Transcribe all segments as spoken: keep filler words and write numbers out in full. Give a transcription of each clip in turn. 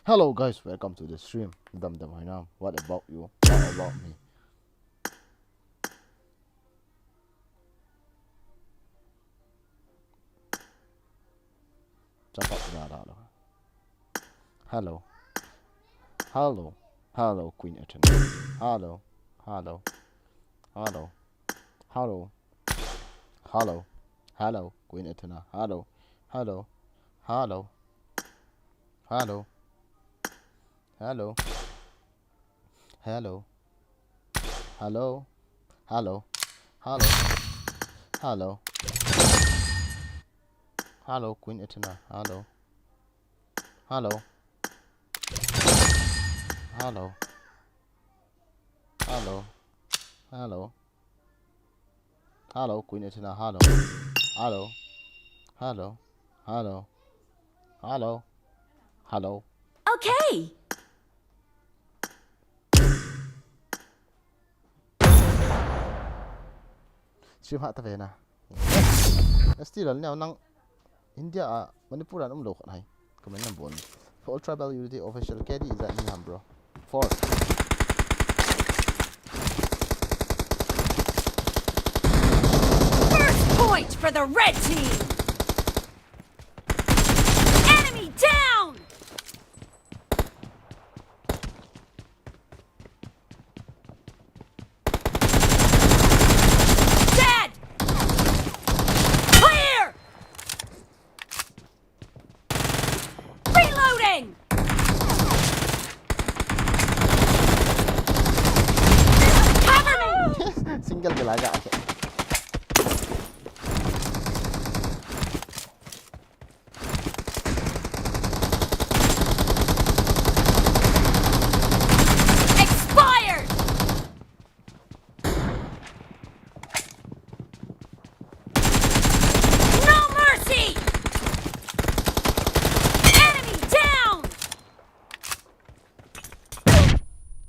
Hello guys, welcome to the stream. Damdam hoinam. What about you? What about me? Chapap da da lo. Hello. Hello. Hello, Queen Athena. Hello. Hello. Hello. Hello. Hello. Hello, Queen Athena. Hello. Hello. Hello. Hello. Hello. Hello. Hello. Hello. Hello. Hello. Hello, Queen Athena. Hello. Hello. Hello. Hello. Hello. Hello, Queen Athena. Hello. Hello. Hello. Hello. Hello. Hello. Okay. Stream hah ta ve na. S T Lal neo nang India a Manipur an um lo khat hai. Comment nang bon. For All Tribal Unity Official K D is that me, bro? Four. First point for the red team. Enemy down. Dead. Clear. Reloading. Cover me. Single bela ja ake. Expired. No mercy. Enemy down.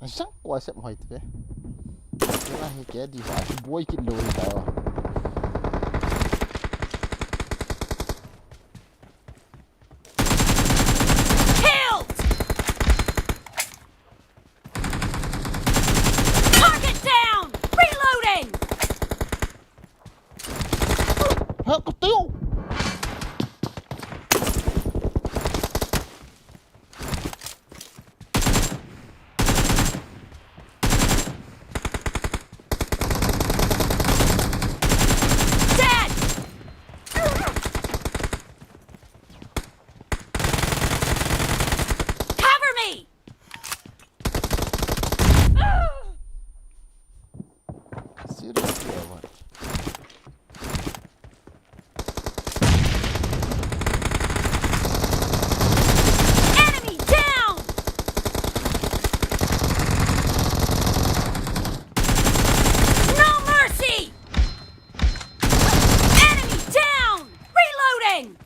Sang ko asep hoi te. Kena hi ke di ho, ati boy kit lo hi tayo. Killed! Target down! Reloading! Ha, katayo! Dead! Cover me! Seriously, or what? Enemy down! No mercy! Enemy down! Reloading!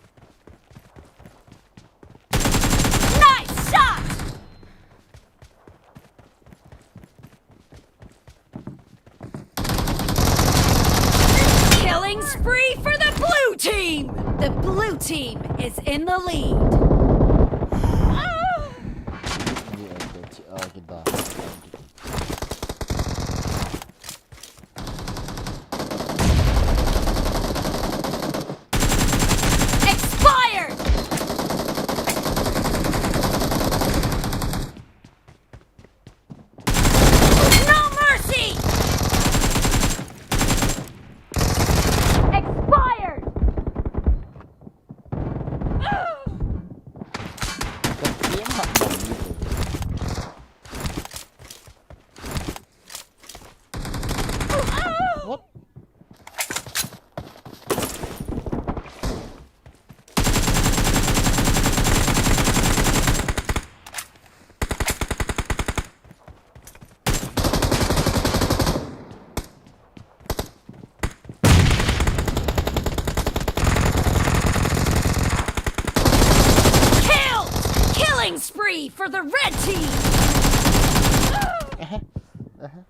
Nice shot! Killing spree for the blue team! The blue team is in the lead. Expired! No mercy! Expired! What? Kill! Killing spree for the red team! Uh-huh. Uh-huh.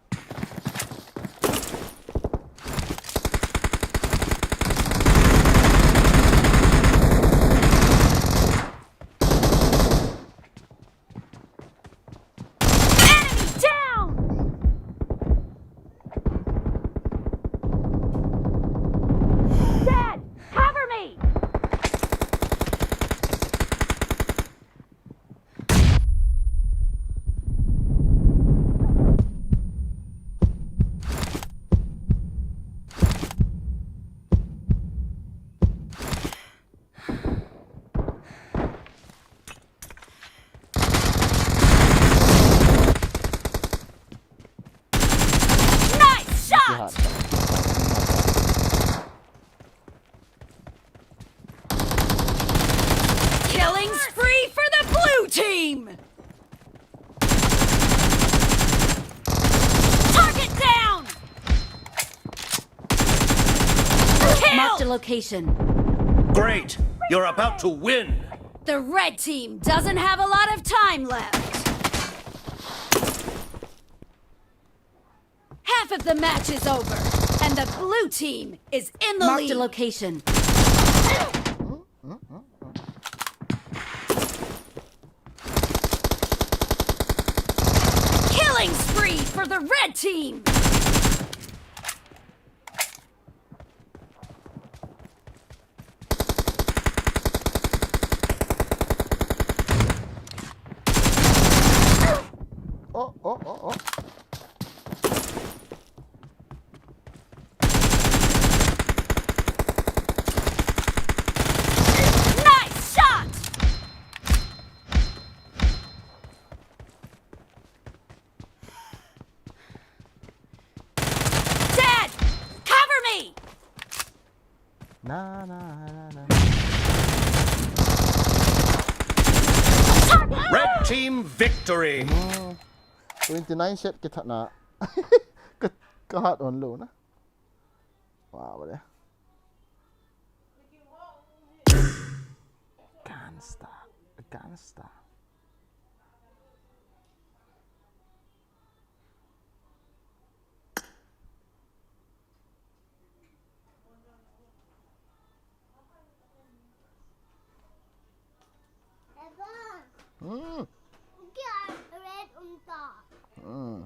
Location. Great! You're about to win! The red team doesn't have a lot of time left. Half of the match is over, and the blue team is in the Marked a lead. Location. Killing spree for the red team! Oh, oh, oh, oh. Nice shot! Dead! Cover me! Na, na, na, na. Red team victory! Oh, twenty-nine set kithatna. Ka, kahat on lou na. Wow, bole. Gangster, gangster. Hmm. Hmm.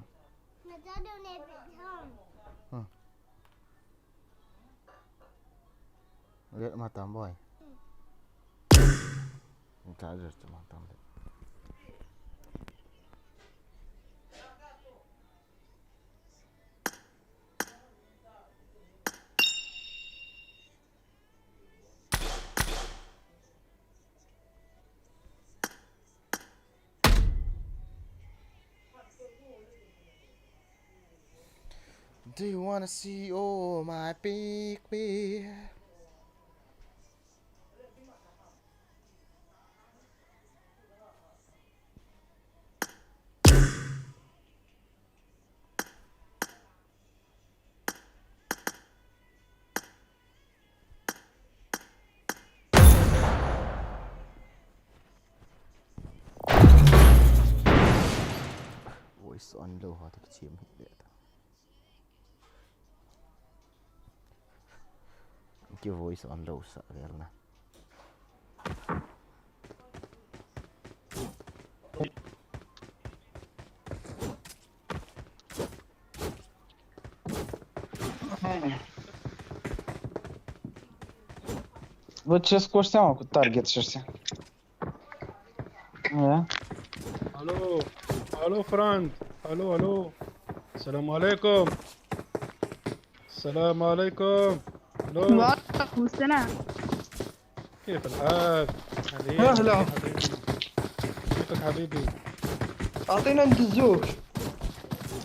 Hmm. Red ma tam boy. Hmm. Charger chu ma tam le. Do you wanna see all my big beer? Voice on lou ho toh kichem hi le ta. Ki voice on lou sa vel na. Vă ce scoși seama cu target și ăștia. Ia. Alo, alo, Frank. Alo, alo. Salam alaikum. Salam alaikum. Alo. وعليكم السلام. كيف الحال؟ حبيبي، أهلا. حبيبي. كيفك حبيبي؟ أعطينا ندزوك.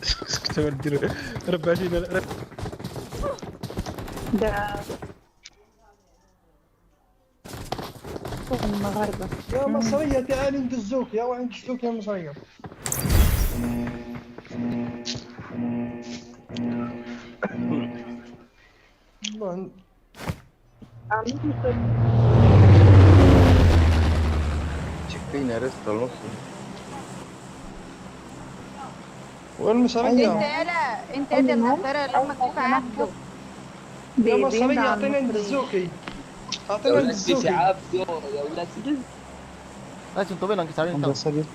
اسكت يا ولدي. ربعتينا، رب- ده المغاربة. يا مصرية، تعالي ندزوك، يا وين ندزوك يا مصرية؟ Ulan. Anladın mı? Çıktı yine, rest olmasın. Ulan, Musa'nın ya. انت يلا، انت يلا المصري اللي امك كيف عبده. يا مصري، يعطينا ندزوكي. اعطينا ندزوكي. يا ولد، في عبده، يا ولد. لا، انتوا وين انكسرين؟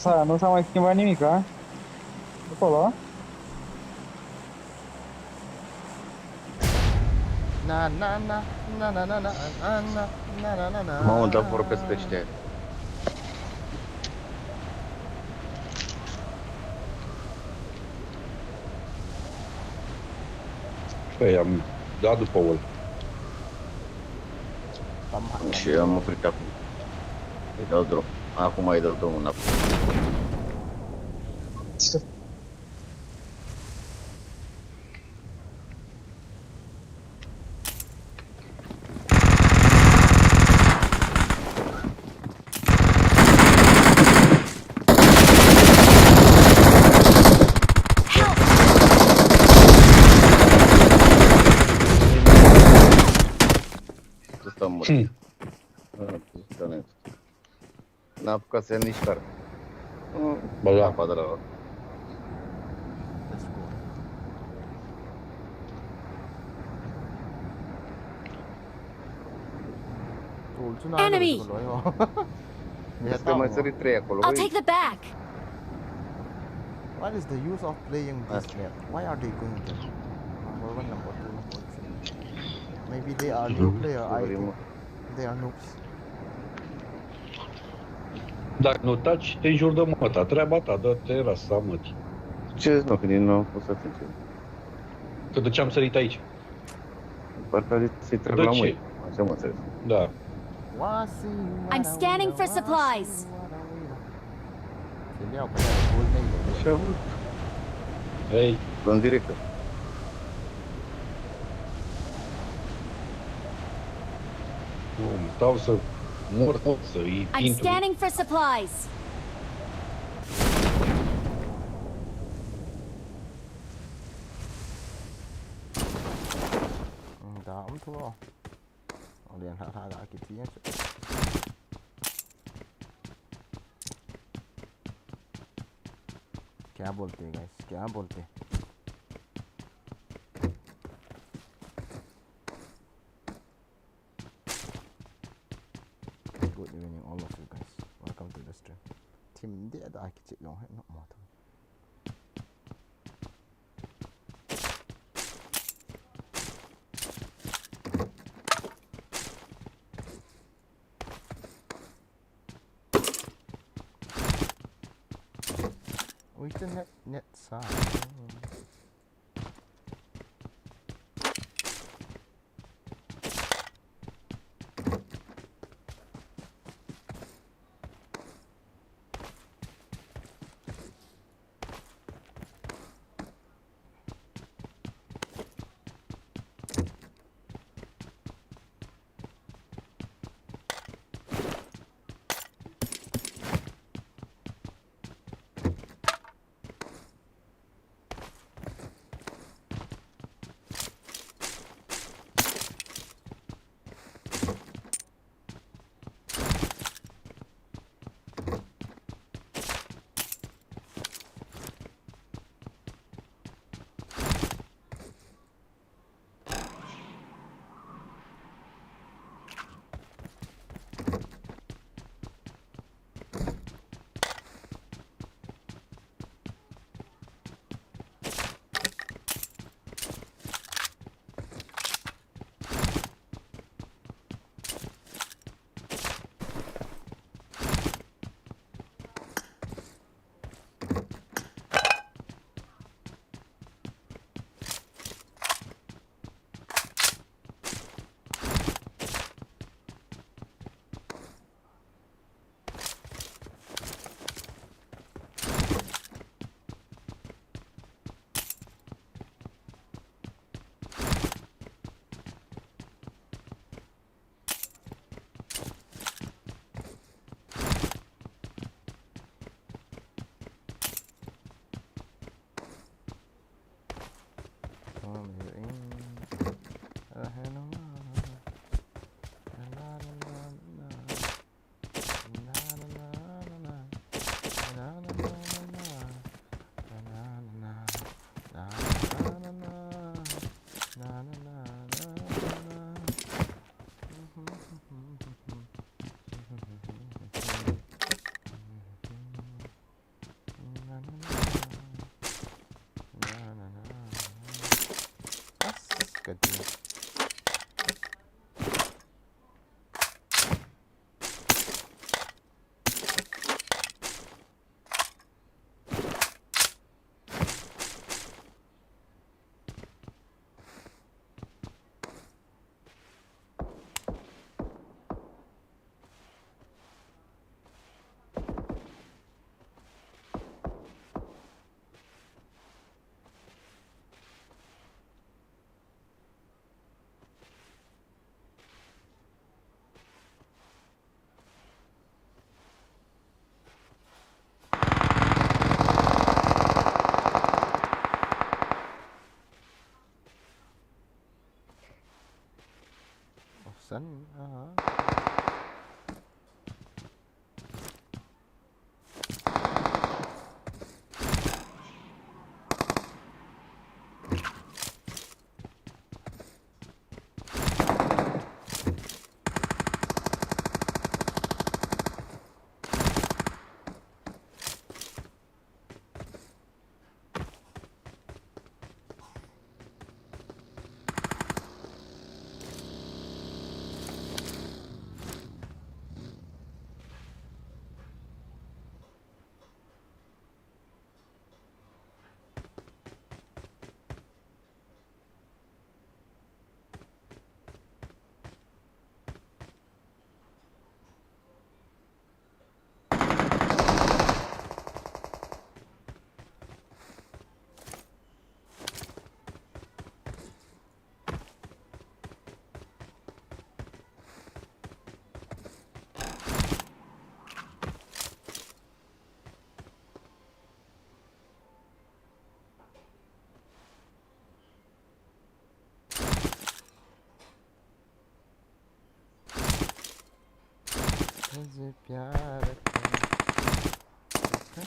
Sa, nu s-am mai schimbat nimic, a? Acolo. Na, na, na. Mamă, dau vorbesc ăștia. Păi, am dat după ăla. Am, am. Și am oprit acum. Îi dau drum. Acum îi dau drum înapoi. Hmm. Ah, disconnect. Na apka send nahi kar. Hmm. Bala. Padra. Let's go. Enemy! Iska main sari tre ako lo. I'll take the back. What is the use of playing this map? Why are they going there? Number one, number two, number three. Maybe they are new player. I think they are noobs. Dacă nu taci, te înjur de mata, treaba ta, dă-te la samăti. Ce nu, că din nou o să fim ce. Că de ce am sărit aici? Parcă se trag la mâini. Așa mă înțeles. Da. I'm scanning for supplies. Să-l iau pe ăla, bun, nu-i bun. Ei. În direct. Nu, stau să mor, pot să-i I'm intru. Scanning for supplies. Da, am tu. Alien ha ha ga kiti ya. क्या बोलते हैं guys, क्या बोलते हैं? Good evening, all of you guys. Welcome to the stream. Team dia da kichik long hai no mo. Ui, te net, net sa. Tan, aha. तुझे प्यार था।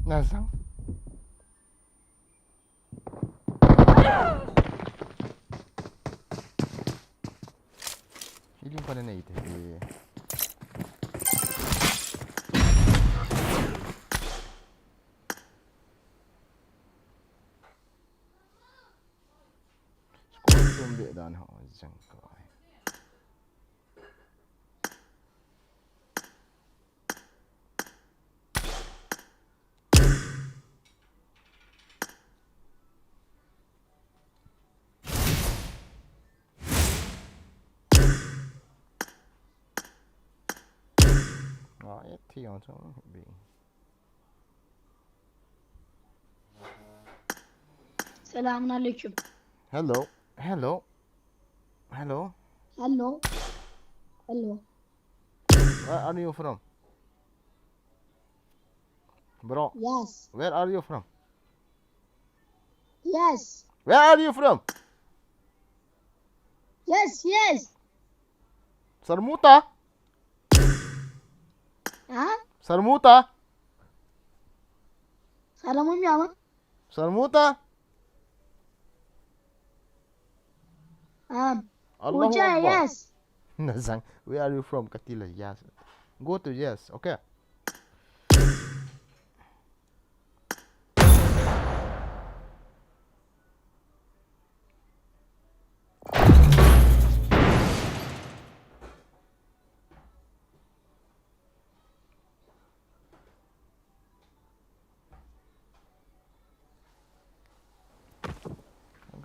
Nasang. Ilim pa na na ite. Squad tum be dan ho jang ko ai. Ah, et thi jong chu be. Salam alaikum. Hello. Hello. Hello. Hello. Hello. Where are you from? Bro. Yes. Where are you from? Yes. Where are you from? Yes, yes. Sarmuta? Ha? Sarmuta? Salamu mi ama? Sarmuta? Um, Allahu Uja, Akbar. Yes. Nazang, where are you from? Katila, yes. Go to yes, okay.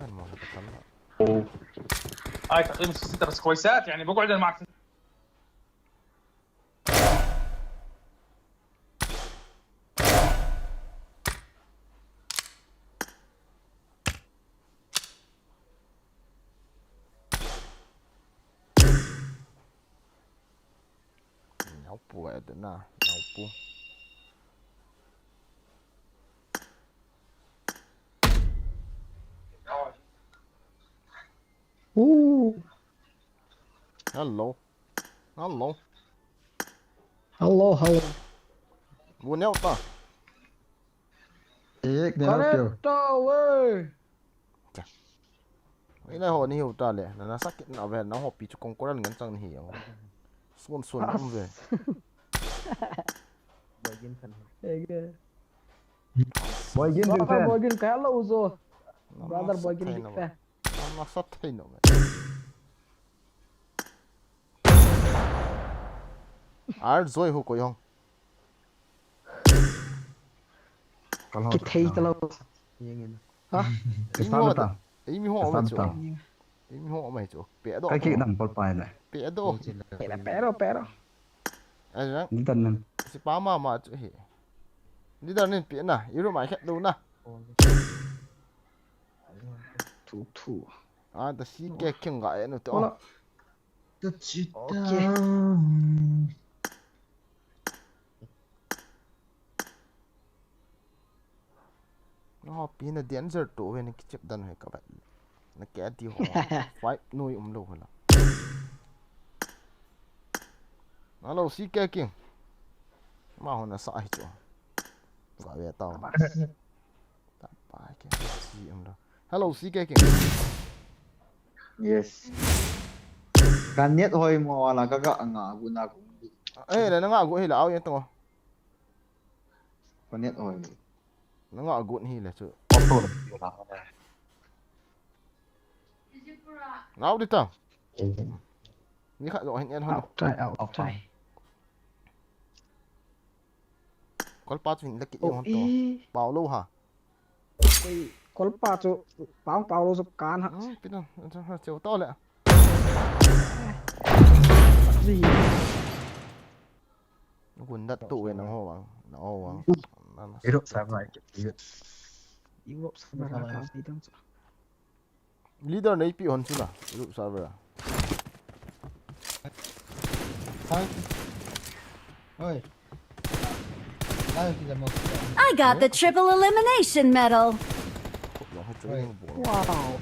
Kan mo sa katan ba? Ay, takriban ست ترس كويسات، يعني بقعد معك. Naopu a dena, naopu. Ooh. Hello. Hello. Hello, hello. Bu neo ta. Ek neo ta. Connect ta we. Cha. Ina ho ni hiu ta le. Na, na sakit na ve, na ho pi chu kong koran ngan chang ni hi. Sun sun um ve. Boy Gin fan. Ege. Boy Gin big fan. Boy Gin ka lo uzo. Brother Boy Gin big fan. Ama sat thei no me. Ar zoi hu koi hong. Kithei talo. Ha? Ei mi ho ta. Ei mi ho ma chu. Ei mi ho ma chu. Pe do. Ka kik dam pol pai le. Pe do. Pe do, pe do. Ai jang. Ni dan nan. Si pa ma ma chu hi. Ni dan nin pe na. Iru mai khet do na. Thu thu. Ah, the C K King ga e no te. Hola. That's it. Okay. No, pi na danger to ve ni kichep dan he ka ba. Na ke ti ho. Fight noi um lo hala. Hello, C K King. Ma ho na sa hi chu. Ga ve ta. Hello, C K King. Yes. Ka net hoi mo wala ka ga nga gu na gu. Eh, na nga gu hi la au yen to. Ka net hoi. Na nga gu hi la chu. Auto la. Ngau di ta. Ni kha lo hin en hon. Out, try out, try. Kolpa chu hin la ki en hon to. Pau lo ha. Koi, kolpa chu pau pau lo chu kan ha. Hmm, pina, cheu to le. Gun dat tu we nang ho wang, nang ho wang. Europe sa mai. Europe sa mai ka sai dang sa. Leader nei pi hon chu la, group server a. Oi. I got the triple elimination medal. Wow.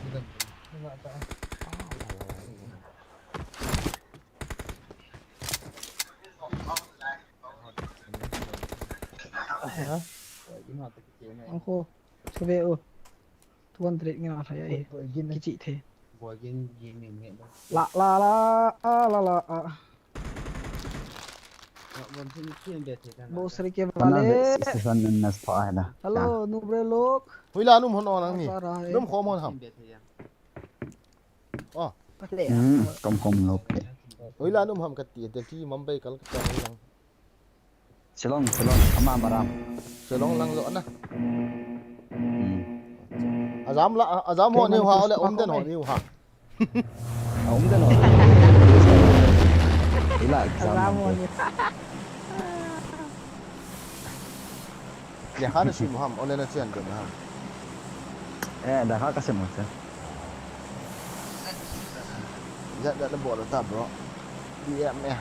Oho, sabe o. Two hundred ngen a lhai a e. Kichih thei. La, la, la, a, la, la, a. Bosri ke wale. Hello, Nubre lok. Hoila num hon nang ni. Num khom hon ham. Oh. Kom kom lok. Hoila num ham kati, Delhi, Mumbai, Kolkata, hoilang. Shillong, Shillong, ama maram. Shillong lang jo na. Hmm. Ajam la, ajam ho ni ha, ole umden ho ni ha. Umden ho. Ila ajam ho ni. Lekha na sim ham, ole na chen den ham. Eh, lekha ka sim mo chen. Jat jat na bol ta bro. B M eh.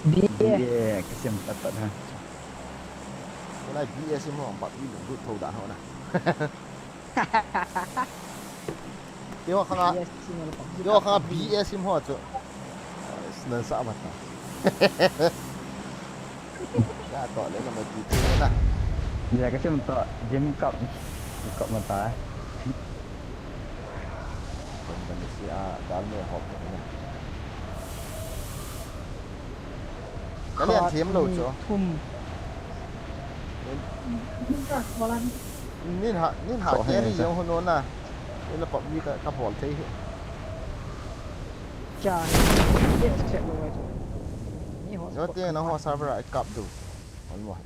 B A. B A, ka sim tat tat ha. Ko lai B A sim ho, ba i lu thou dan ho na. Teo khanga, teo khanga B A sim ho chu. Nan sa ma ta. Ya to le na mai ti tu na. Ya ka sim to gym cup. Cup mata. Kon ban si a dal me hop na. Ka lian thiam lo chu. Thum. Nin ha, nin ha carry jong hon na. Ila pop ni ka, ka bol thei hi. Cha. Ye set lo ai chu. Ni ho. Yo te na ho server ai kap du. Hon mo.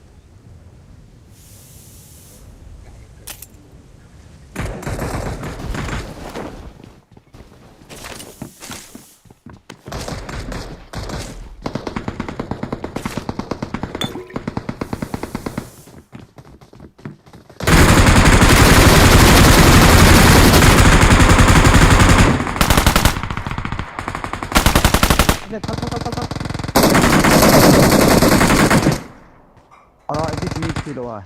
Ara, iti timi kilo a.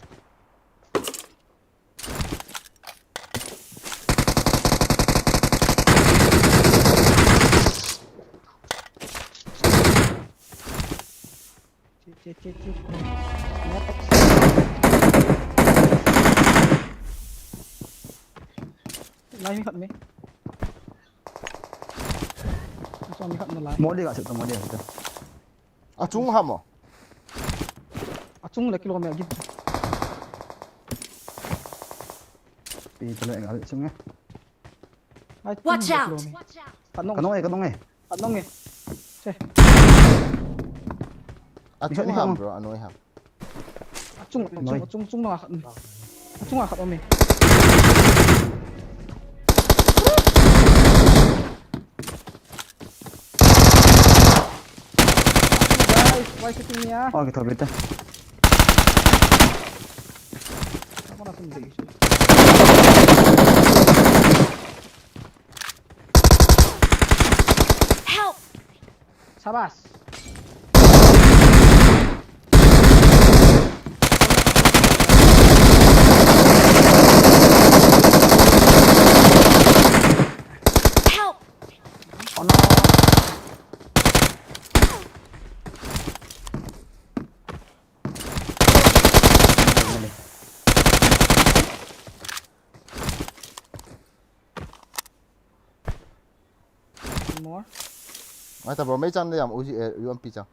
Che, che, che, che. Lai mi khat mi. Aso mi khat na lai. Modi ga se to, modi ga se to. Achung ham o. Achung le kilo me agi. Pi to le ga chung e. Watch out! Kanong e, kanong e. Kanong e. Che. Achung ham bro, anoi ham. Achung, achung, achung, achung na khat. Achung a khat ome. Guys, why shooting me ah? Oh, kita bete. Ako na sundin. Help! Sabas. Help! Oh no. More. Mai ta bro, mei chang de yam uji, eh, U M P chang.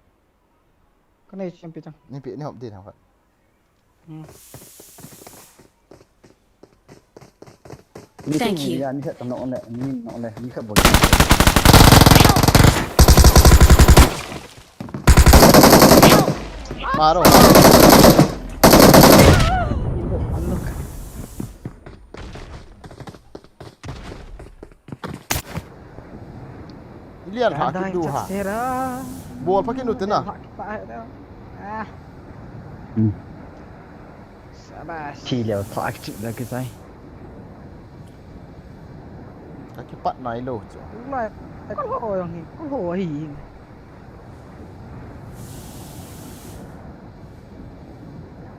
Ka nei U M P chang. Ni pi, ni hop di thang khat. Hmm. Thank you. Ni khat tam nok le, ni nok le, ni khat bol. Maro. Ilian ha ki du ha. Bol pa ki nu te na. Ah. Hmm. Sabas. Thi leo thak chu da kisai. Ka kipat nai lo chu. Lai, ka lo ho jong hi, ka lo ho hi.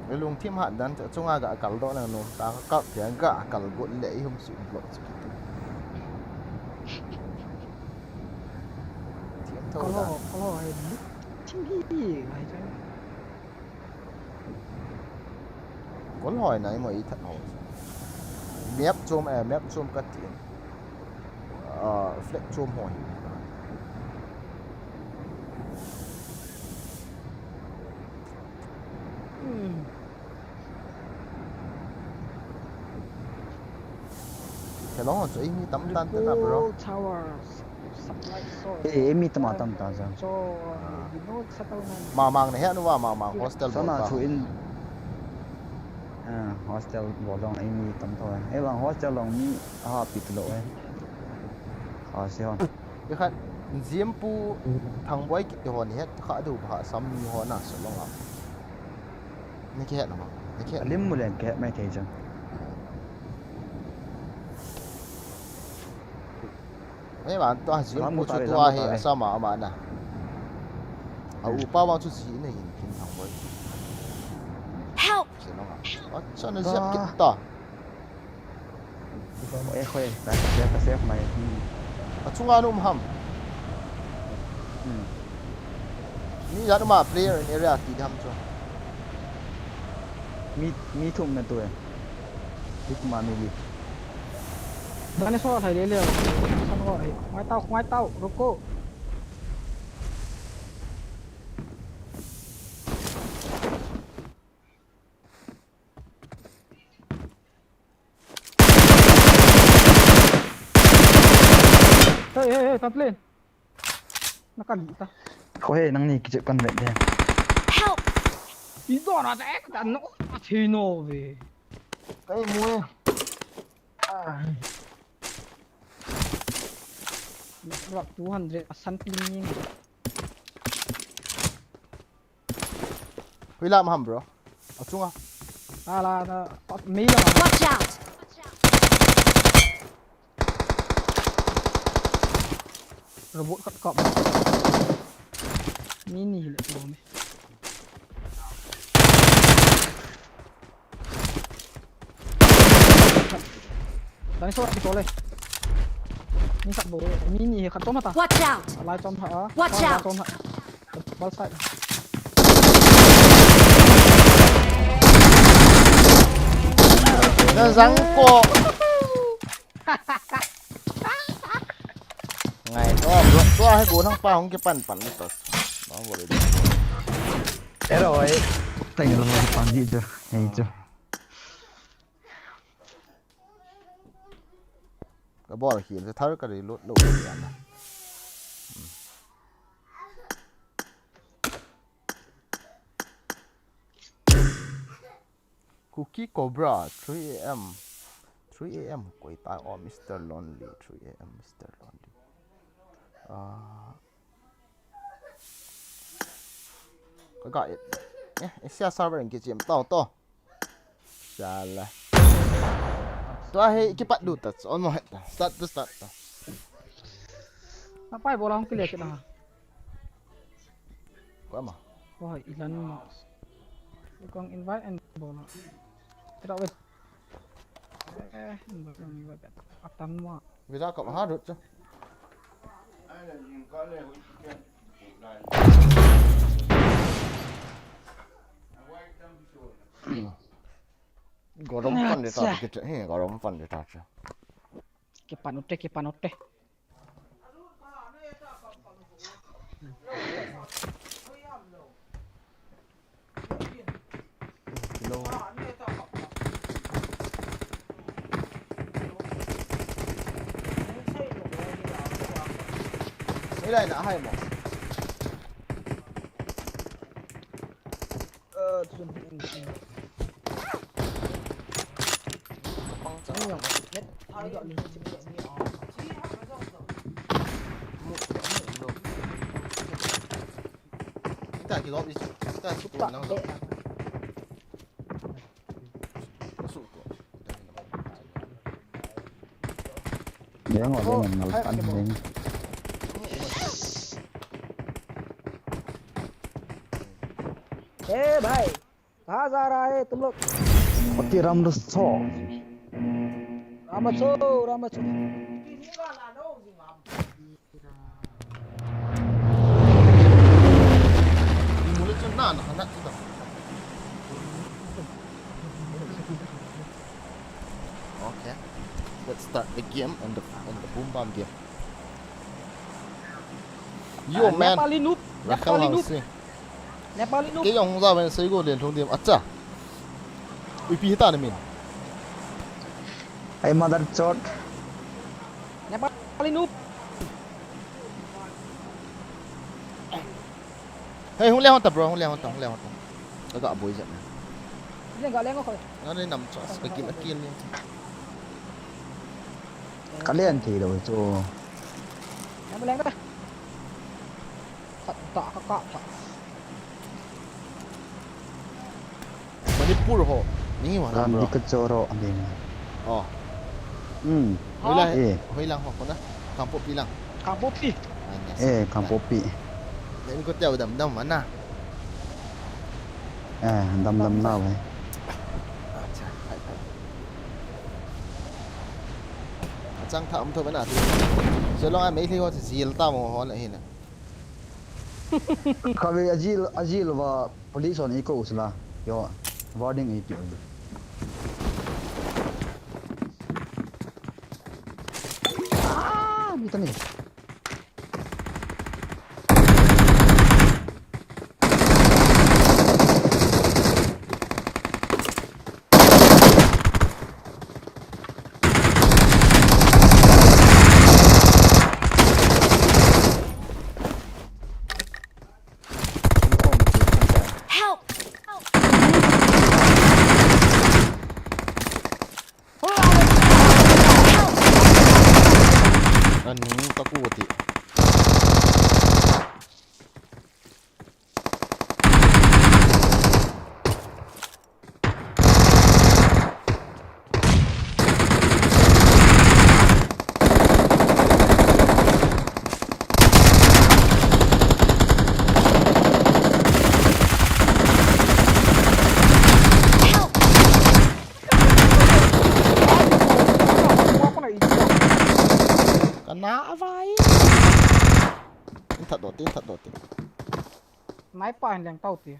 Ka lungthim hat dan chu chunga ga kal doh lang nu, ta ka kap tia ga kal got le i hum su block chu. Thiam tho da. Ka lo, ka lo hi. Thim hi hi, ngai chang. Kol hoi nai mo i that ho. Map chom, eh, map chom ka ti. Ah, flag chom ho hi. Hmm. Hello, chu i mi tam tan te na, bro. Towers. Supply source. Eh, eh, mi tam a tam ta jang. So, ah, you know, settlement. Mamang na he nu va, Mamang hostel bol ta. Sana chu in, ah, hostel bol dong, eh, mi tam to. Eh, vang hostel long mi a ha pi tu lo eh. Ha se hon. Bi khat, Ziempu Thangboi kiti hon het kha du ba sam mi hon a so long a. Ni ke het na ma. Ni ke het. Alim mu len ke het mai thei jang. Ei, van to a Ziempu chu tua hi a sama ama na. A upa vang chu ji na hin kin thang boi. Help! Acha na ziak kit ta. Oi, oi, ta, ta, ta, safe mai. Hmm. A chunga um ham. Hmm. Mi jat ma player in area ti dam chu. Mi, mi thum na tu e. Hit ma mi li. Dinosaur thai le le. San go hi. Ngai tau, ngai tau, ruko. Hey, hey, hey, ta plane. Na ka li ta. Ko he, nang ni kichep kan vet de. Help! I do na te ka no a thi no ve. Kai mu e. Ah. Rak two hundred a san pling ni. Hui lam ham, bro. A chunga. Ala na, mi la. Watch out! Robot khat kap. Mi ni le bom. Dinosaur khat kole. Ni khat bol. Mi ni khat chom ta. Watch out! Alai chom ta. Watch out! Chom ta. Bal side. Na jang ko. Ngai to, bro. To he go nang pa hung ke pan pan ni to. Ba bol de. Ero, eh. Teng lo pan di jo. Nei jo. Ka bol khel thar ka reload lo ya na. Cookie Cobra, three A M. Three A M koi ta, oh, Mister Lonely, three A M, Mister Lonely. Ah. Ka ga et. Eh, eh, sia server in ke chem tau to. Sala. Tua he kipat du ta, on mo het ta. Start to start ta. Na pai bola hung kile ke na. Ko ama. Ko hai ilan ma. Ko ang invite and bola. Kira wet. Eh, invite and invite. Atan ma. Visa kap ha rut cha. Gorom pan de ta, acha. Ke he, gorom pan de ta cha. Ke pan utte, ke pan utte. Hello. Ei lai na hai mo. Kapang cha. Ita kilop di. Ita supo nang. Masuk tu. Dia ngau dia ngau nal pan dia. ए भाई, कहाँ जा रहा है तुम लोग? Pati ram ras cho. Ramacho, Ramacho. Okay. Let's start the game and the, and the boom bam game. Yo, man. Nepali noob. Nepali noob. Nepali noob. Kei jong hung ja ven sei go len thung dim. Acha. Ui pi hita na min. Ai mother chot. Nepali noob. Hey, hung le hon ta, bro, hung le hon ta, hung le hon ta. Ka ga boi jat na. Len ga len ko. Na ni nam chas ka kim a kill ni. Ka len thei lou chu. Nam len da. Khat ta ka ka ta. Manipur ho. Ni wa ram ro. Ram di ka choro ding. Oh. Hmm. Hoilang, eh, hoilang ho kona. Kangpokpi lang. Kangpokpi. Ah, yes. Eh, Kangpokpi. Then ko teo dam dam mana. Eh, dam dam na ve. Acha, hai, hai. Achang tha um tho mana tu. So long a mei thei ho jil ta mo ho la hi na. Kave ajil, ajil va police on iko usla. Yo, warning iti. Ah, mi tani. Help! Anung ka ku ti. Kana avai. Tin that do, tin that do, tin. Nai pa hin leng tau ti.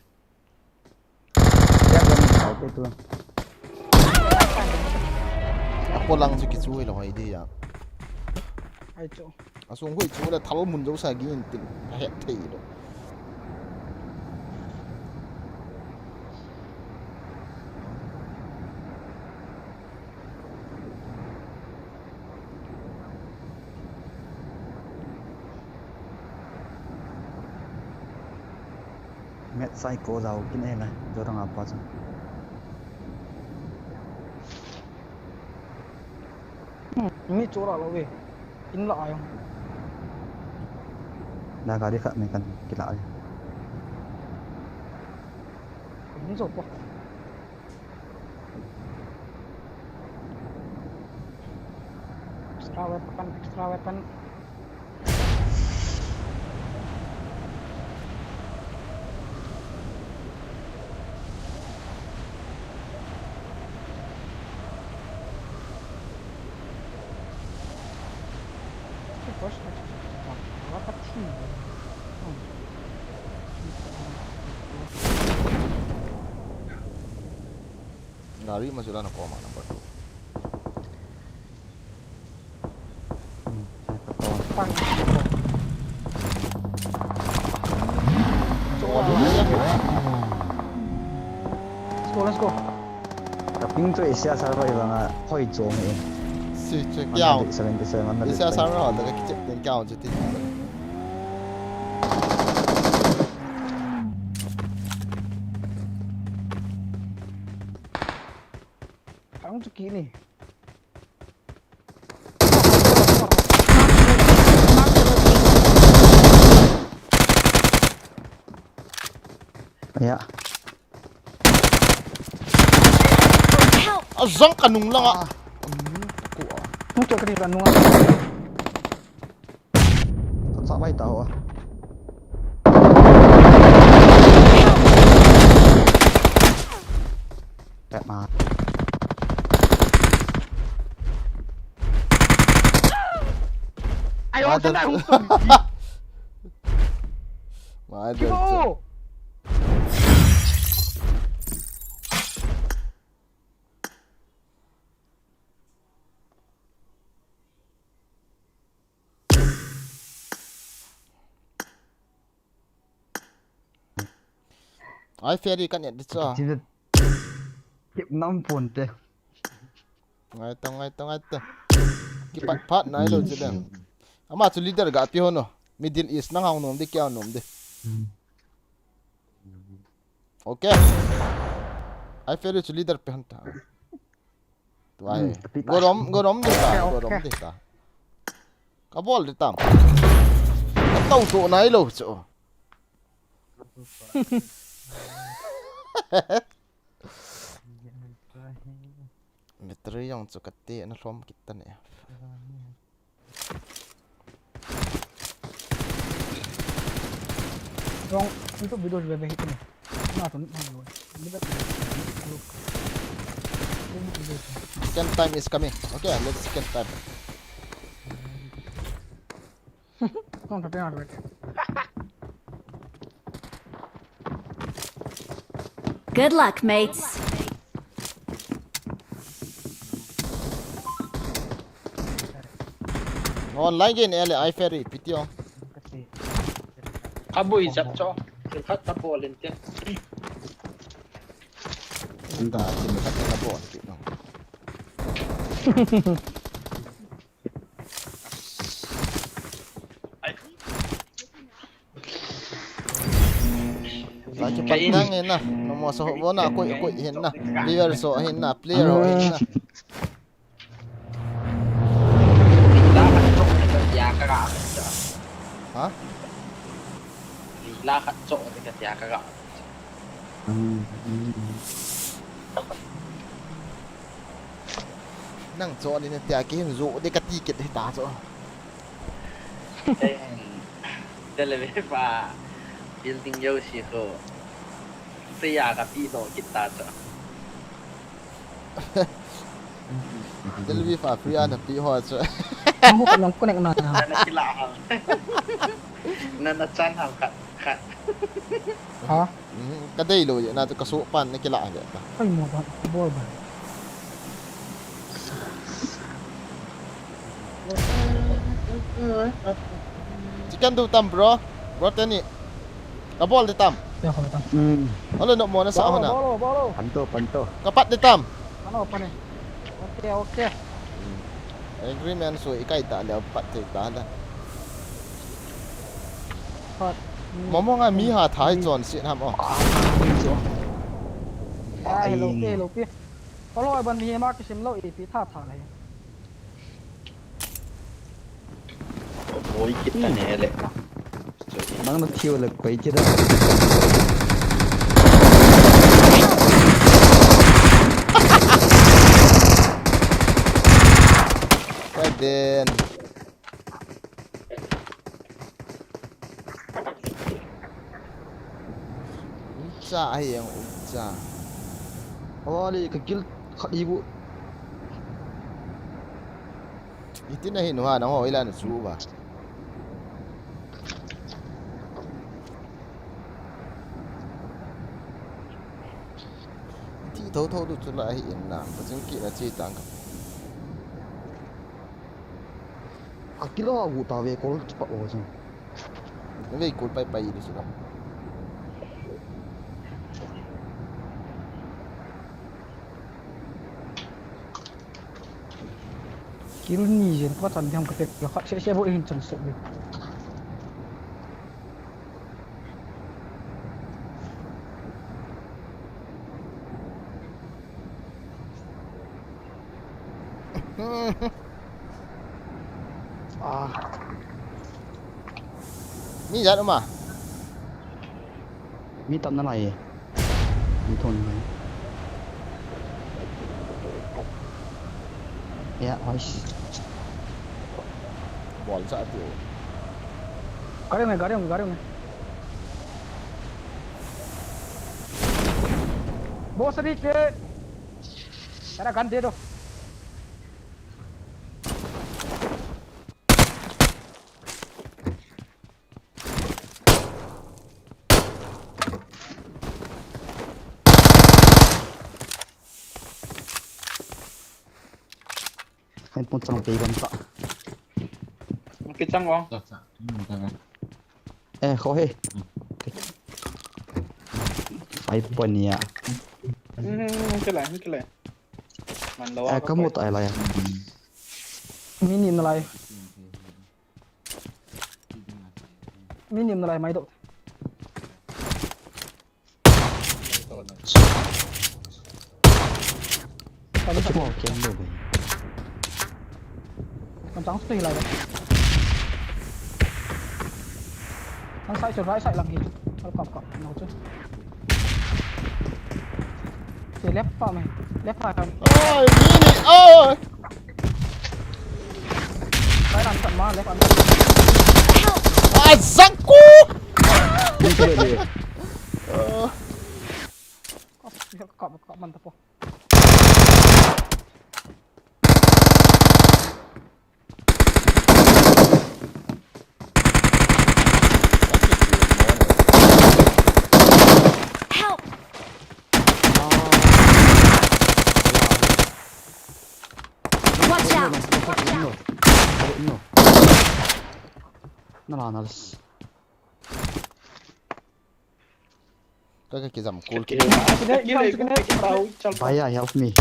Ya, kan tau ti tu. Apo lang chu kichu lo hai di ya. Ai chu. Asung hui chu le thal mun jo sa gi in tin. A het thei lo. Met sai ko jao kin e la, jo tang apa chu. Hmm, mi chu la lo ve. In la ayong. Na gari khat me kan kila ai. Ni jo po. Extra weapon, extra weapon. Gari ma sila na koma number two. Let's go, let's go. Kaping tu Asia server banga hoi chong e. Si che kiao. Seventy seven na Asia server ho da kichep ten kiao che ti. Ang chu kini. Ya. Help! Azang kanung langa. Ah. Anung ko a. Nung cho kani kanung a. Sa bai ta ho. Tep ma. Ai, oh, sana hung to. Ma, kibo. Ai, Ferry kan et di cha. Tip nam pon te. Ngai ta, ngai ta, ngai ta. Kipat phat nai lo che dem. Ama chu leader ga pi ho no. Middle East nang hao nom di kya nom di. Okay. Ai, Ferry chu leader pe han ta. Tuai. Hmm, tapi tak. Gorom, gorom ding ta, okay, gorom okay. Ding ta. Kabol ding tam. Tau tu nai lo chu. Battery jong chu kati, na lhom kit ta ne. Wrong, itu video lebih itu ni. Nah, tu ni, nah, tu ni. Ini dah. Second time is coming. Okay, let's second time. Kau tak tengok duit. Good luck, mates. Online game ele ai ferry pitio. Kabui jap cho. Khat ta bol in tin. Anda, team khat ta bol in tin. Lagi patang ina. Nomo so bona koi koi hinna. Viewer so hinna, player ho hinna. Ha? Lila khat chok ni ka tia ka ga. Nang chok ni na tia ki hin zo de ka ti kit hi ta cho. Tele ve pa building yo si ko. Te ya ka ti do kit ta cho. Tel vi fa free ana pi ho chu. Nang ko nang connect na na. Na kila ha. Na na chan ha khat khat. Ha? Ka dei lo ye na chu ka so pan na kila ha ta. Kai mo ba bol ba. Chicken do tam bro. Bro teni. Ka bol de tam. Ya ko tam. Hmm. Ole no mo na sa ho na. Bolo bolo. Panto panto. Ka pat de tam. Ano pa ni. Okay okay. Agreement so ikai ta le pat te ta la. Pat. Momo nga mi ha thai chon si ham o. Ah, mi chu. Ah, hello pe hello pe. Kolo ban mi ma kisim lo ipi tha tha le. Boi kit ta ne le. Nang na thiu le koi kit da. Koi den. Umcha ahi ang umcha. Awali ka kill khat ibu. Iti na hin ha nang ho ila na chu ba. Iti tho tho du chu la hi in na. Ka jing ki na chi tang ka. Akilo agu ta ve kol kipa o jing. Ve kol pai pai di sila. Kil ni jen pa chan diam ka tek la khat se se bo hin chan se ve. Ah. Mi jat ma. Mi tam na lai. Mi thon. Ya, oi. Bol cha ti. Gari mein, gari mein, gari mein. Boss, abhi ke. Tera gun de do. Kan pun chang pe gam ta. Kichang o. Eh, kho he. Ai pon ya. Hmm, kila, kila. Man lo. Eh, kamu ta lai. Mini na lai. Mini na lai mai do. Kami sa. Mo kem lo be. Kan chang stay lai. Kan sai chu, right side lang hi chu. Al kap kap no chu. Che left pa mai. Left pa kan. Oi, mini, oi. Right lam chan ma, left lam chan. Ai, zaku! Ni kile ni. Kap, kap, kap man ta po. Help! Nala, nala. Ka, ka kijam kul ki. Kile, kile, kile, kile, kile. Bhaiya, help me.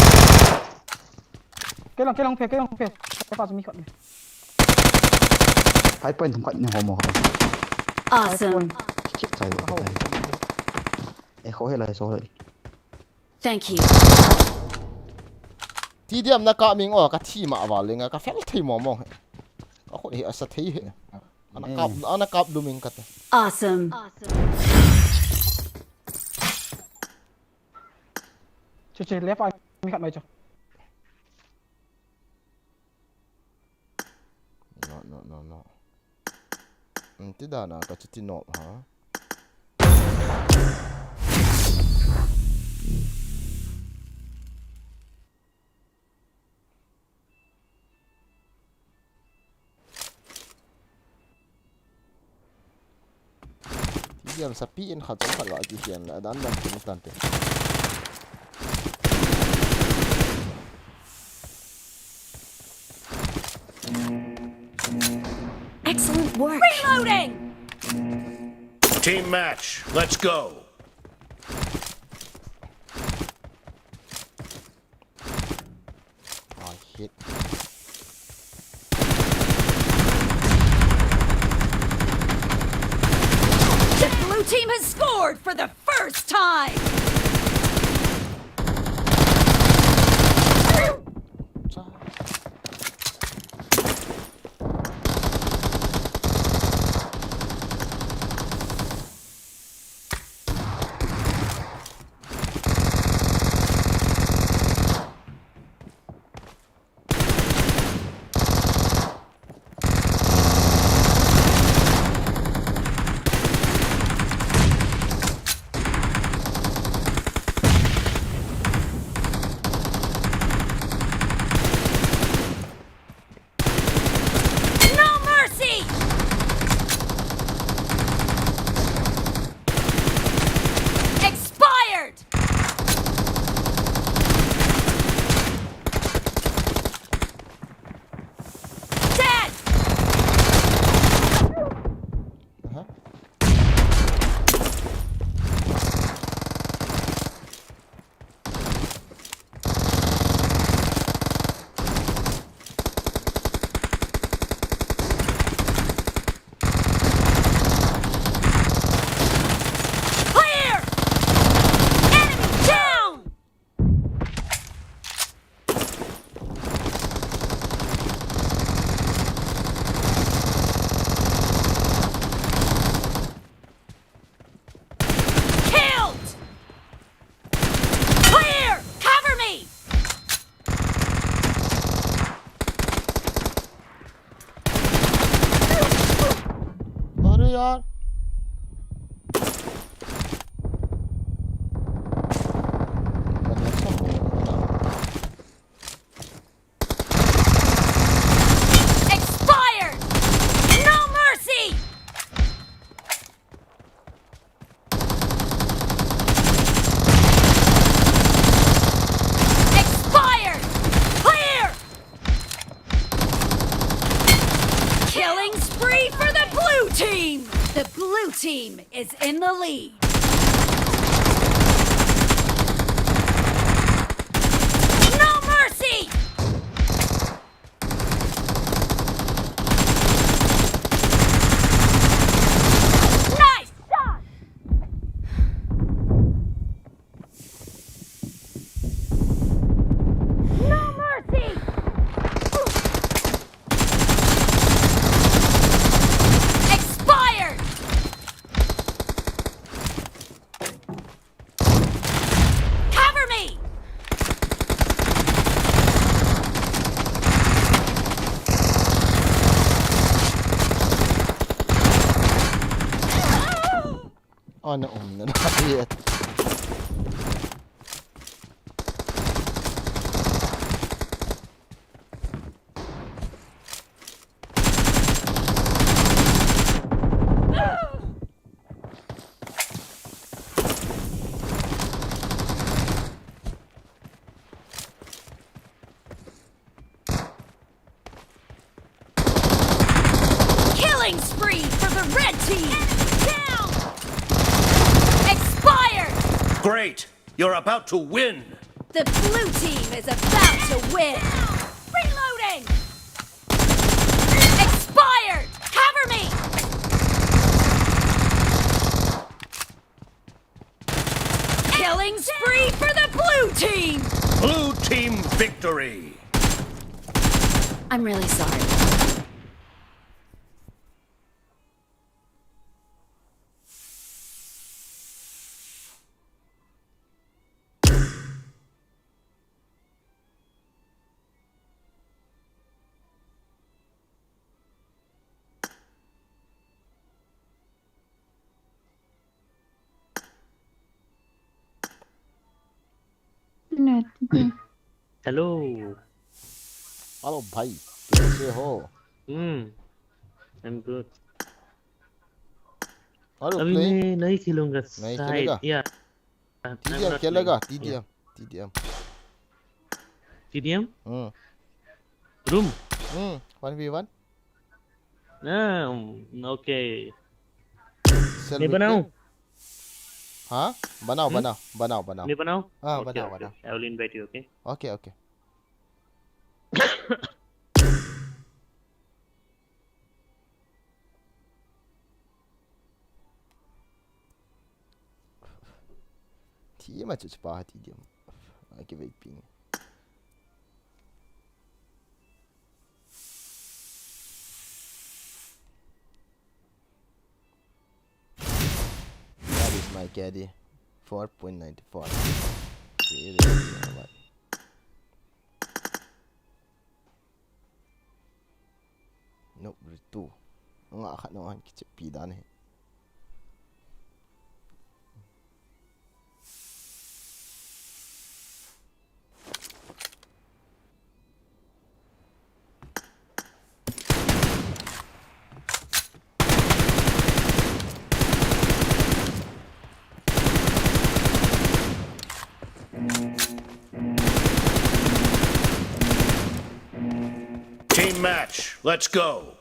Kei lang, kei lang phe, kei lang phe. Ka pa chu mi khat ni. Five point thum khat ni homo. Awesome. Chip chai. E kho he lai so he. Thank you. Ti diam na ka ming o ka thi ma va lenga ka fel thei mo mo he. Ka khut he asa thei he. Ana kap, ana kap lu ming ka te. Awesome. Che che, left ai mi khat mai cho. No, no, no, no. Ti dana ka chuti no ha. Ti diam sapi in khat jong khat lo ati hian la dan dan kin tan te. Excellent work. Reloading! Team match, let's go. I hit. The blue team has scored for the first time! No mercy! Expired! Dead! Aha. Clear! Enemy down! Killed! Clear! Cover me! अरे यार। Expired! No mercy! Expired! Clear! Killing spree for the blue team! The blue team is in the lead. No mercy! Nice shot! No mercy! Expired! Cover me! Ana umna na yet. Killing spree Great! You're about to win! The blue team is about to win! Reloading! Expired! Cover me! Killing spree for the blue team! Blue team victory! I'm really sorry. Hello. Hello भाई, कैसे हो? Hmm, I'm good. Are you playing? अभी मैं नहीं खेलूंगा, नहीं खेलेगा? शायद, या। T D M खेलेगा, T D M, T D M। T D M? Hmm. Room? Hmm, one v one। Okay। मैं बनाऊं? हाँ, बनाओ, बनाओ, बनाओ, बनाओ। मैं बनाऊं? हाँ, बनाओ, बनाओ। Okay, okay। I will invite you, okay? Okay, okay। Thi ma chu chu pa ha ti diam. A ki vei ping. That is my carry. Four point nine four. Nope, ritu. Nga khat no han kichepi dan hi. Team match, let's go.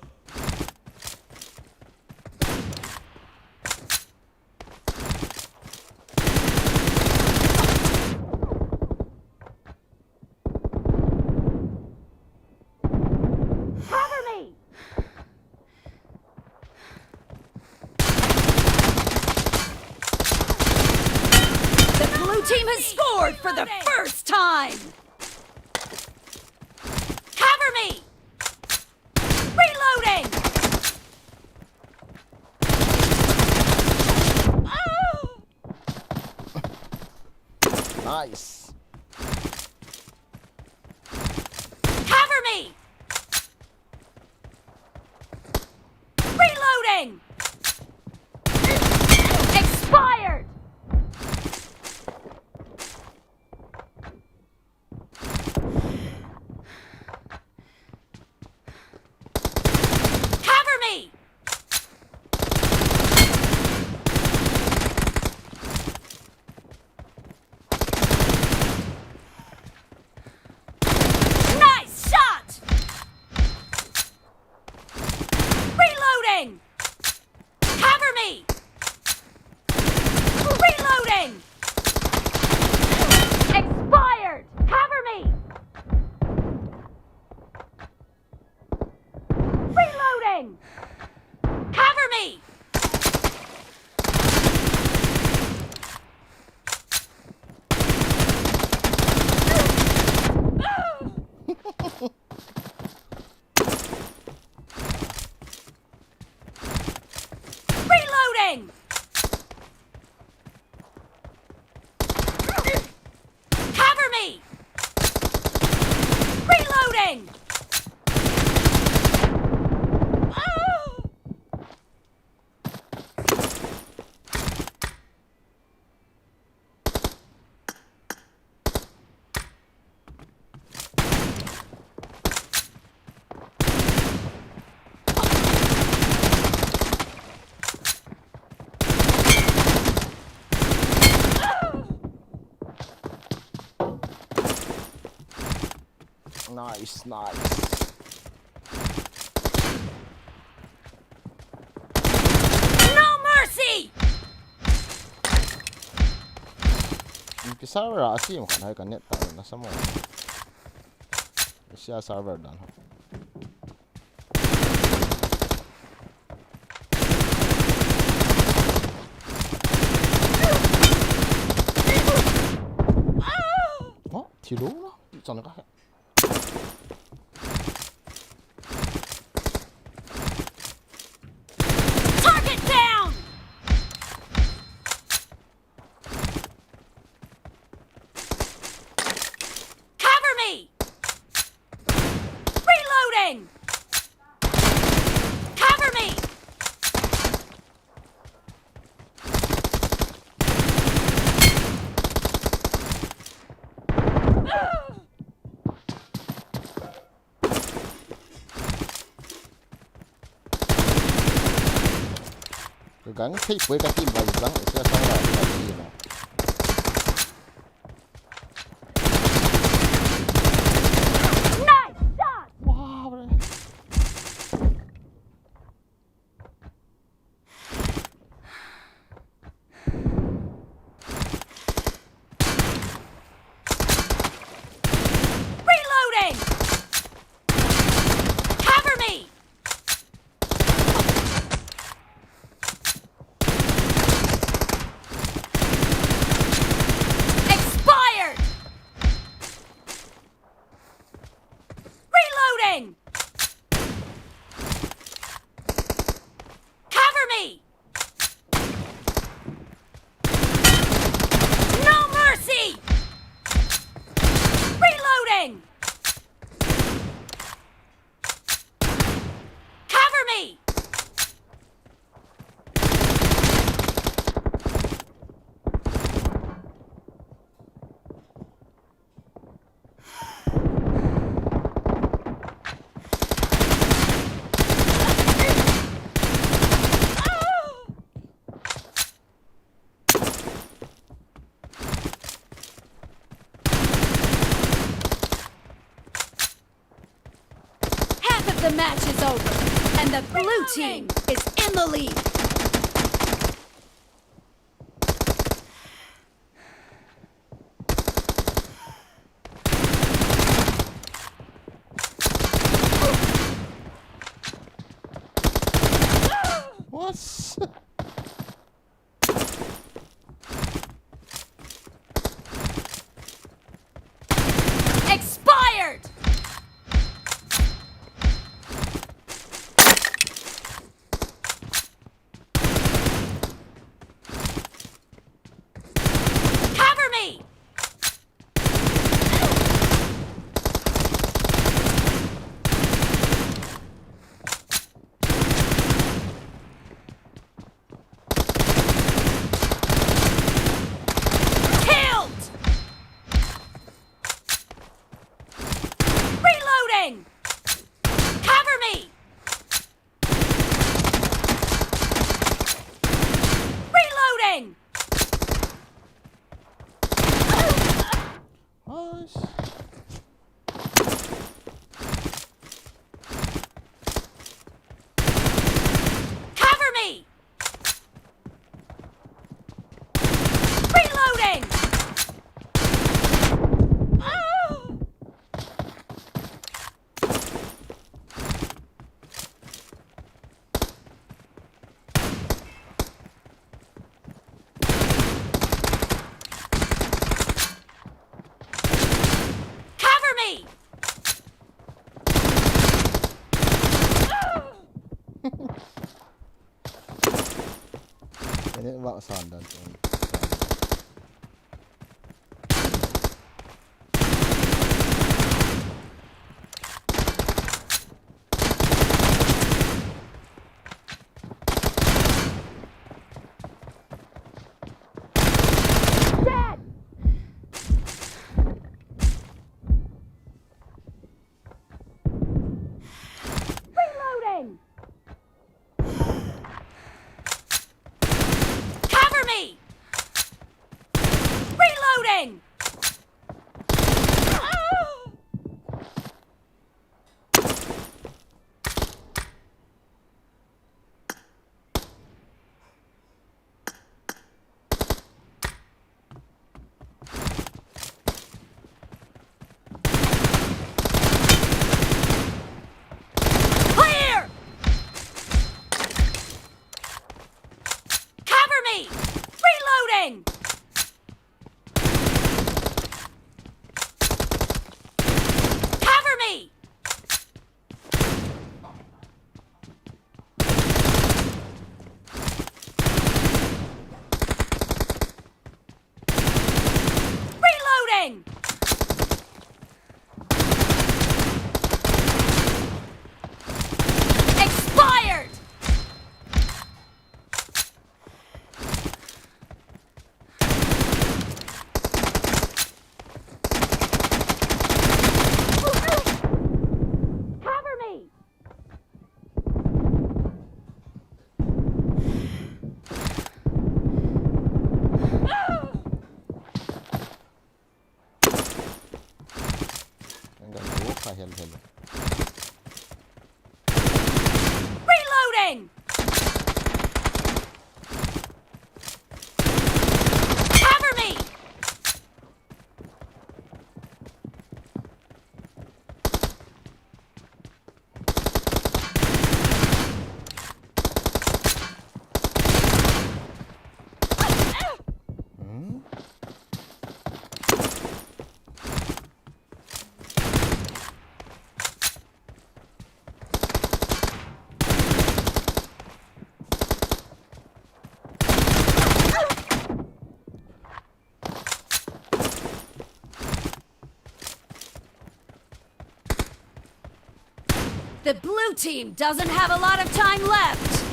Cover me! The blue team has scored for the first time! Cover me! Reloading! Oh! Nice. Cover me! Reloading! Expired! Cover me! Nice shot! Reloading! Cover me! Reloading! Expired! Cover me! Reloading! Cover me! Reloading! Cover me! Reloading! Oh! Nice, nice. No mercy! Server a sim khat hai ka net ta na samo. Sia server dan ho. Oh, thilo na. Chan ka. Target down! Cover me! Reloading! Cover me! Ka gang thei poi ka team vai zang, sia sang la ka team. Nice shot! Wow. Reloading! Cover me! Expired! Reloading! Cover me! No mercy! Reloading! Cover me! Half of the match is over, and the blue team is in the lead. What's Expired! Cover me! Killed! Reloading! Cover me! Reloading! Nice. Cover me! Reloading! Ah! Cover me! Ini awak sandan tu. Dead! Reloading! Cover me! Reloading! Cover me! Reloading! Expired! Cover me! Ang ganda, oh, kahel-hel. Reloading! Cover me! Hmm? The blue team doesn't have a lot of time left.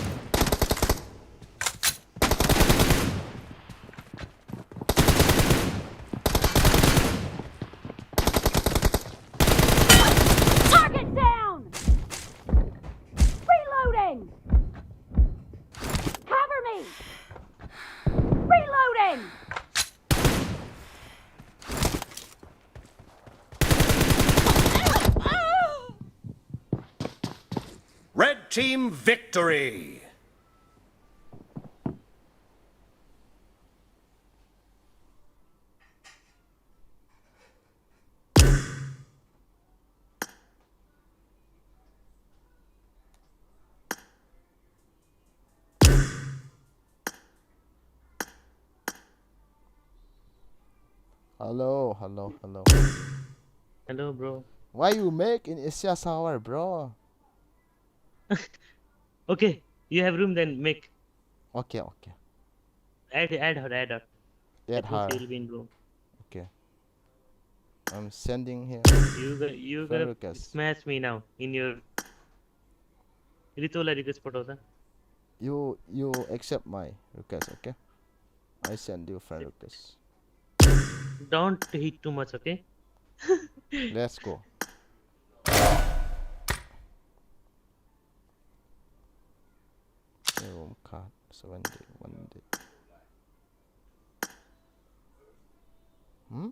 Target down! Reloading! Cover me! Reloading! Red team victory! Hello, hello, hello. Hello, bro. Why you make in Asia Tower, bro? Okay, you have room, then make. Okay, okay. Add, add her, add her. Add her. At least you will be in room. Okay. I'm sending here. You go-, you friend gonna request. Smash me now in your Ritola request photo tha. You, you accept my request, okay? I send you friend request. Don't hit too much, okay? Let's go. Room card, seven day, one day. Hmm?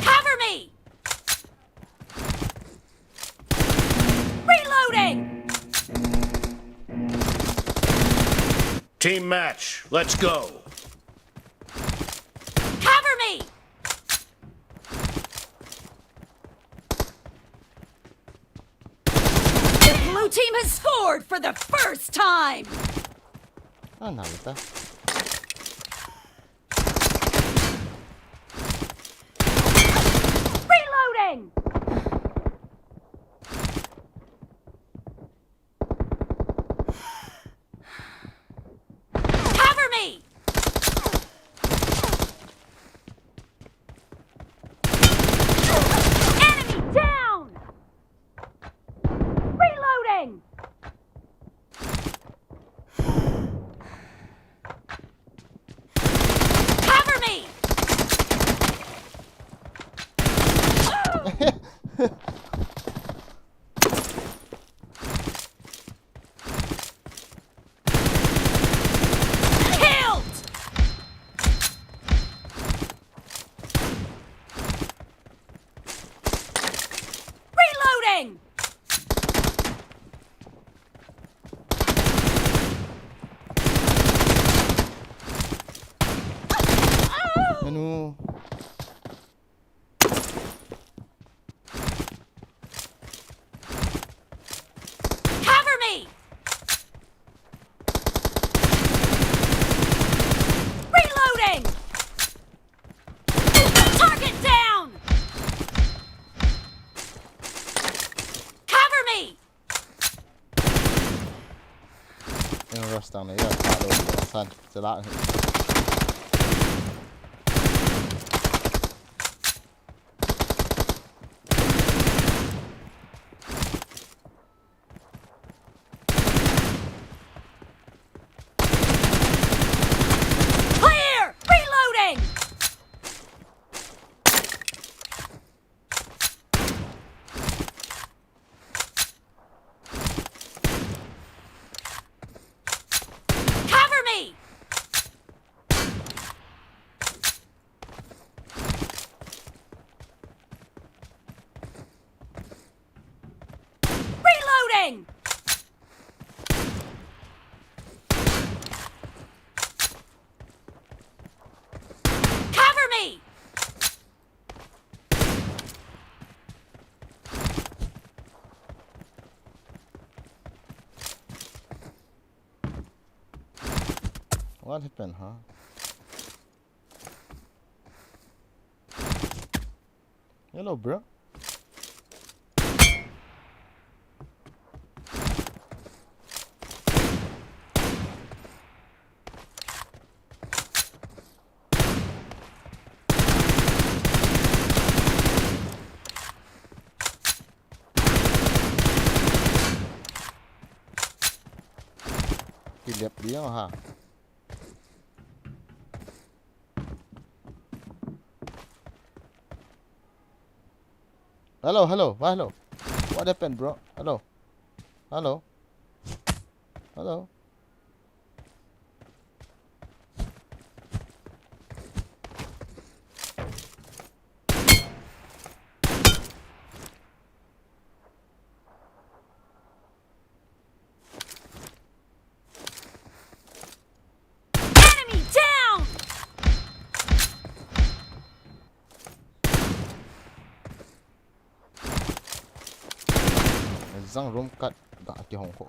Cover me! Reloading! Team match, let's go. Cover me! The blue team has scored for the first time! Ah, nalta. Reloading! Cover me! Enemy down! Reloading! Killed! Reloading! Manu. Cover me! Reloading! Target down! Cover me! Eng rush tang na ya ta lo san chala. Clear! Reloading! Cover me! Reloading! Cover me! What happened, huh? Hello, bro. Kilep dia ha. Hello, hello, wah, hello. What happened, bro? Hello. Hello. Hello. Enemy down! Zang room kat ga kihong ko.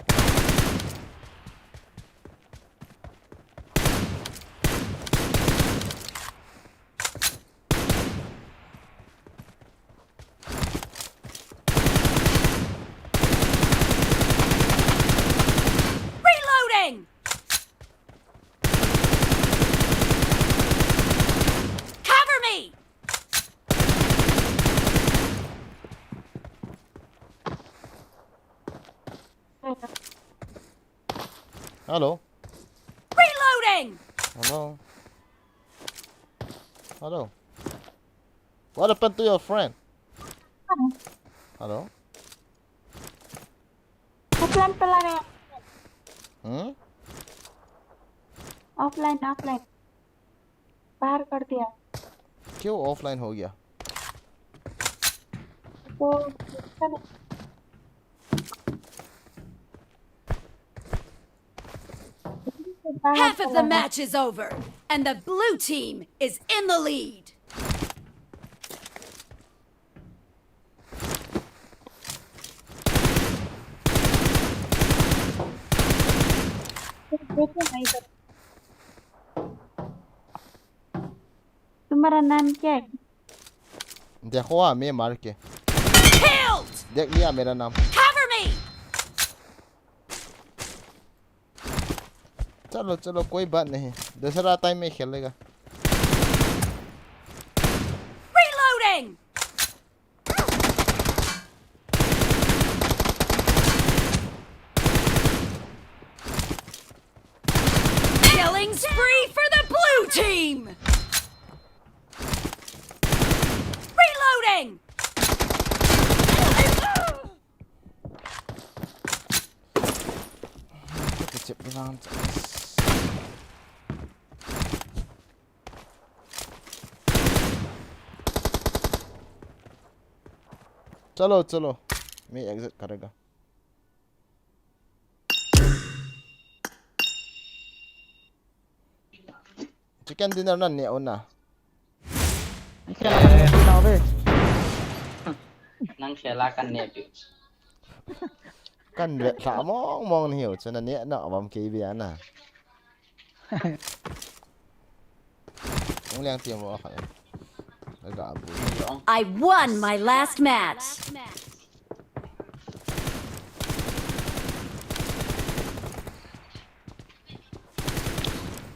Reloading! Cover me! Hello. Reloading! Hello. Hello. What happened to your friend? Hello. Offline pala na. Hmm? Offline, offline. बाहर कर दिया। क्यों offline हो गया? वो Half of the match is over, and the blue team is in the lead. तुम्हारा नाम क्या है? देखो, हाँ, मैं मार के। Killed! देख लिया मेरा नाम। Cover me! चलो, चलो, कोई बात नहीं, दूसरा time में खेलेगा। Reloading! Killing spree for the blue team! Reloading! vang. Chalo, chalo. Main exit karega. Chicken dinner na ne una. Nang khela kan ne pi. Kan vet lha mong mong ni hiu, chuna ne na avam ke bia na. Ong liang tiam mo kha. Aga bu. I won my last match.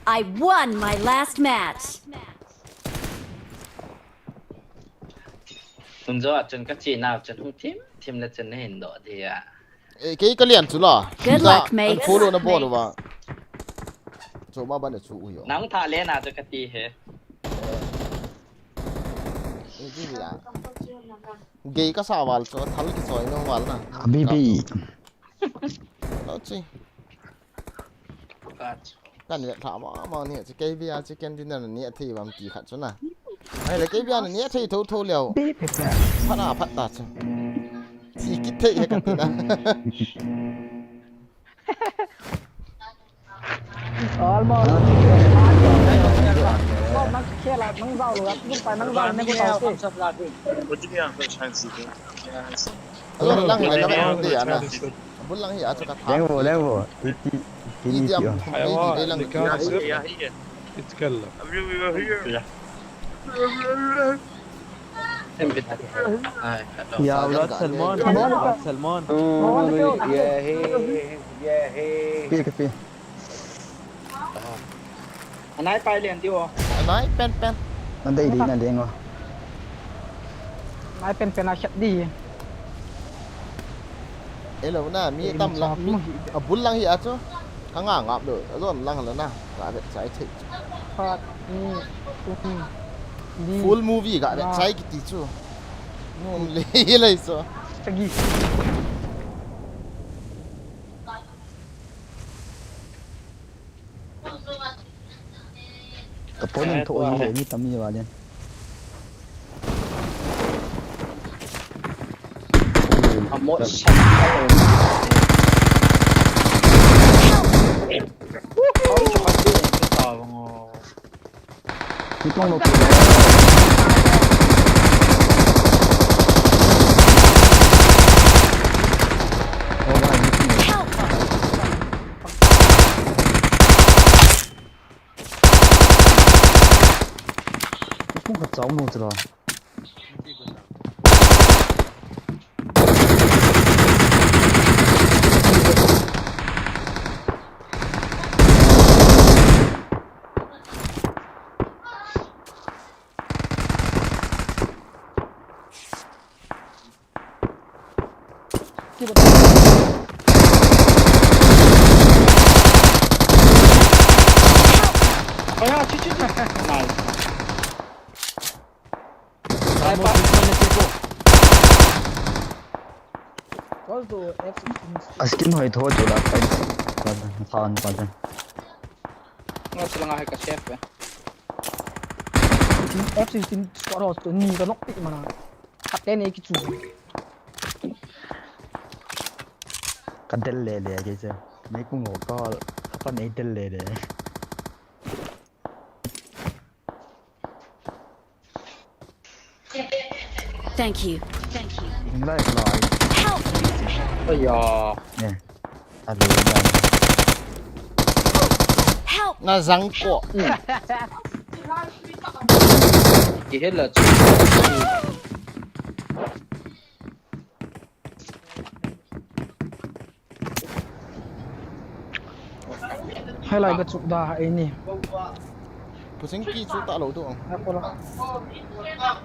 I won my last match. Tunjo a chun ka chi nau chun hung thim thim le chun na hin doh dia. Eh, kei ka lian chu la. Good luck, mates. An follow na bol uva. Cho ma ban chu u yo. Nang tha le na chu ka ti he. Eh, ki ya. Gei ka sa val chu thal ki choi no val na. Bibi. Lo chi. Kan le tha ma ma ni chi kei bia chicken dinner ni a thei vam ti khat chu na. Ai le kei bia ni a thei tho tho leo. Phat na phat ta chu. Chi ki thei he ka ti na. Almost. Nang khela, nang zau lo, nang zau ne ko tau te. Alo lang le ka ba de ana. Bul lang hi a chu ka tha. Leng vo, leng vo. Ti, ti, ti, ti, ti, ti, ti. Ai wa, ni ka. It's kala. Ya, Ulad Salman, Ulad Salman. Oh, yeah, hey, yeah, hey. Pi, pi. Anai pai lian diu. Anai pen pen. Nadei di na ding o. Anai pen pen a khat di. Elo na mi tam la mi. A bul lang hi a chu. Ka nga ngap lo. A lom lang la na. Ka vet chai thei. Khat, ni, thum, li. Full movie ka vet chai kiti chu. Nom le le so. Sagi. Ka pon in tho ni le ni tam ni wa den. Amo sa. Ni tong lo. Kung khat chau nu chu lo. Nice. A skin hoi tho chu la pai. Than pa. Nga sila nga hai ka chef eh. F sixteen squad house to ni ka nok pi mana. Khat te nei kichu. Ka del le le ke che. Mei ku ngo ka hol. Ka pa nei del le le. Thank you. Thank you. Lai lai. Help! Aya. Ne. Alo lai. Help! Na zang ko. Ki hela chu. Hai lai ka chuk da ai ni. Pu Chingki chu ta lo tu. Hai ko la.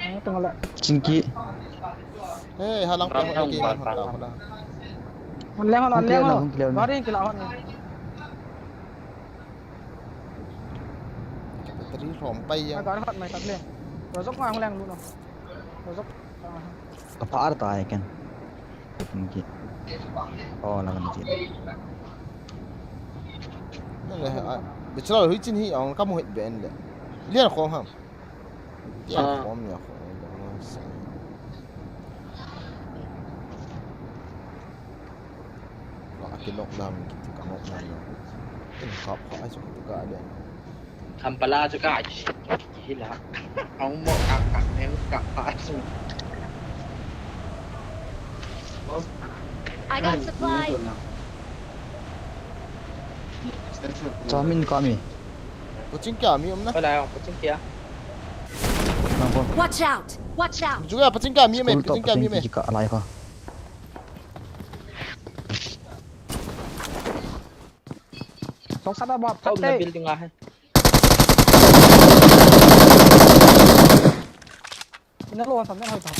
Ai tong la. Chingki. Hey, ha lang pa ha ki ha ta ko la. Hon le hon le hon. Gari ki la hon. Battery hlom pai ya. Gari hot mai tak le. Rojok ngai hong leng lu no. Rojok. Ka par ta ai ken. Chingki. Oh, la kan ji. Nale, a, bachelor hui chin hi ang kamu het ben le. Lian khom ham. Lian Ah. khom ya khom le mo sa. Wa ki nok nam ki tu ka nok nam. Kin kap kha ai su tu ka le. Kampala chu ka hila. Ang mo ka ka nem ka pa chu. I got supply. Chamin ka mi. Paching kya mi umna? Wala, paching kya? Nang ko. Watch out! Watch out! Juga paching kya mi me, School to paching kya mi paching me. Ki ka alai ko. Song sat a bap, Kau khat na te. Building a hai. Ina lo sam na hoi ta.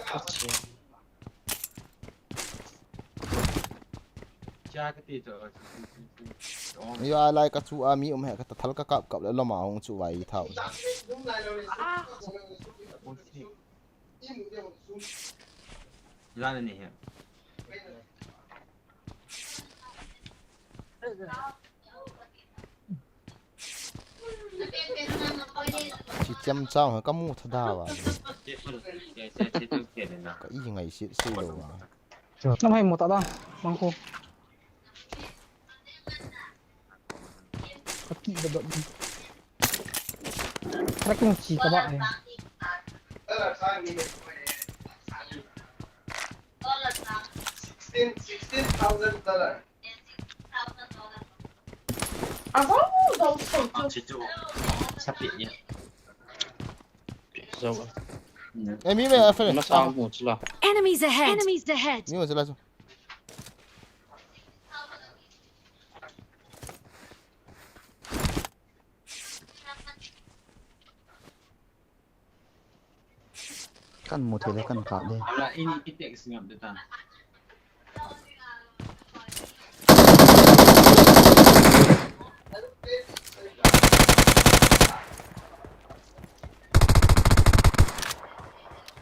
Acha. Yo, a lai ka chu a mi um he ka ta thal ka kap kap le lom a hung chu vai thau. Lana ni he. Chi chemchang ha ka mu tha da wa. Ka i ngai si si lo wa. Nam hai mo ta da, mang ko. Ka ki da da. Ka kung chi ka ba e. Sixteen, sixteen thousand dollar. Eh, mi me, a fere. Enemies ahead! Enemies ahead! Mi me, zela zo. Kan mu thei le kan kap de. Ala ini ki text ngam de ta.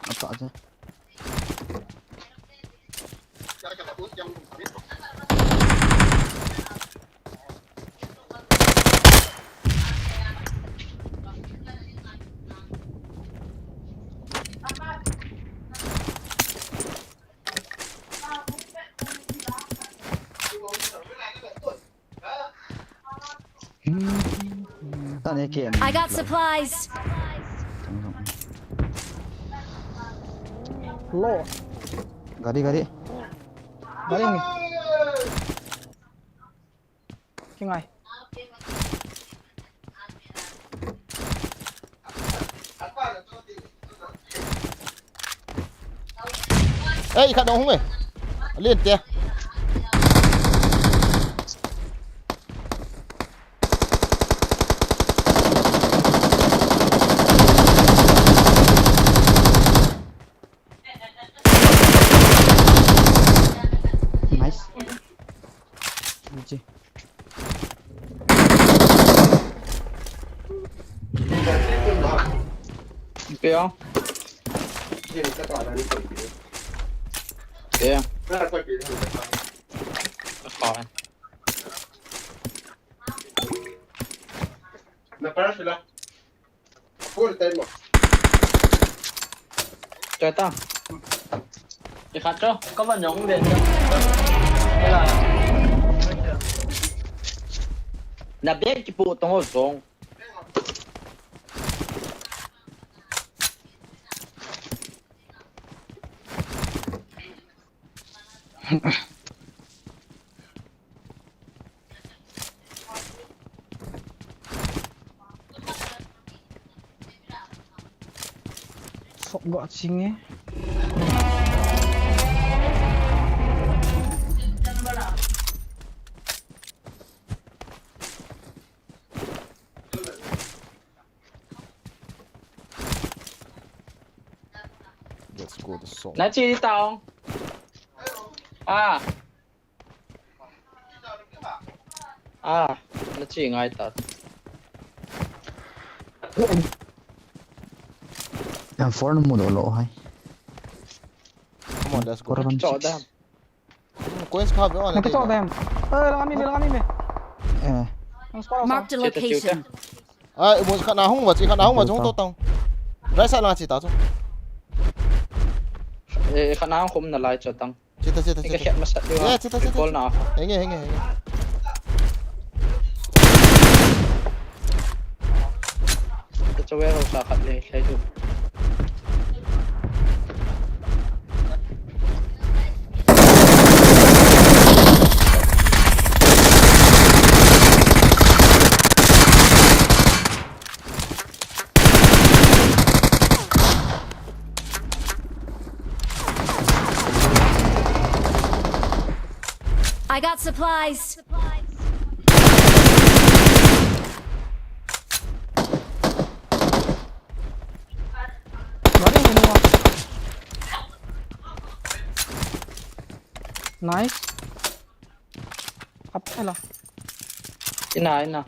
Apa aja? Tane ke. I got supplies. Lo. Gari, gari. Gari ni. Kingai. Eh, i khat dong hung e. Lien te. Nice. G G. Kìa. Kìa. Khỏi. Choi ta. Ikhat cho, có vào nhóm về chưa? Hay là na bag kipu tong ho zong. Sok gua sing eh. School to so. Na chi tao. Ah. Ah, na chi ngai ta. Em four na mu lo lo hai. Come on, let's go. Four one six. Cho da. Quest kha ve on. Na kicho dem. Eh, lang ami me, lang ami me. Eh. Marked a location. Ai, mo khat na hung va chi, khat na hung va chi, hung to tong. Right side lang chi ta chu. Eh, khat na hung khum na lai cho tang. Chi ta, chi ta, chi ta. Ka khat masat diu. Eh, chi ta, chi ta. Call na. Henge, henge, henge. Ka cho ve ro sa khat le, sai chu. I got supplies. Nice. Up, hello. Ina, ina.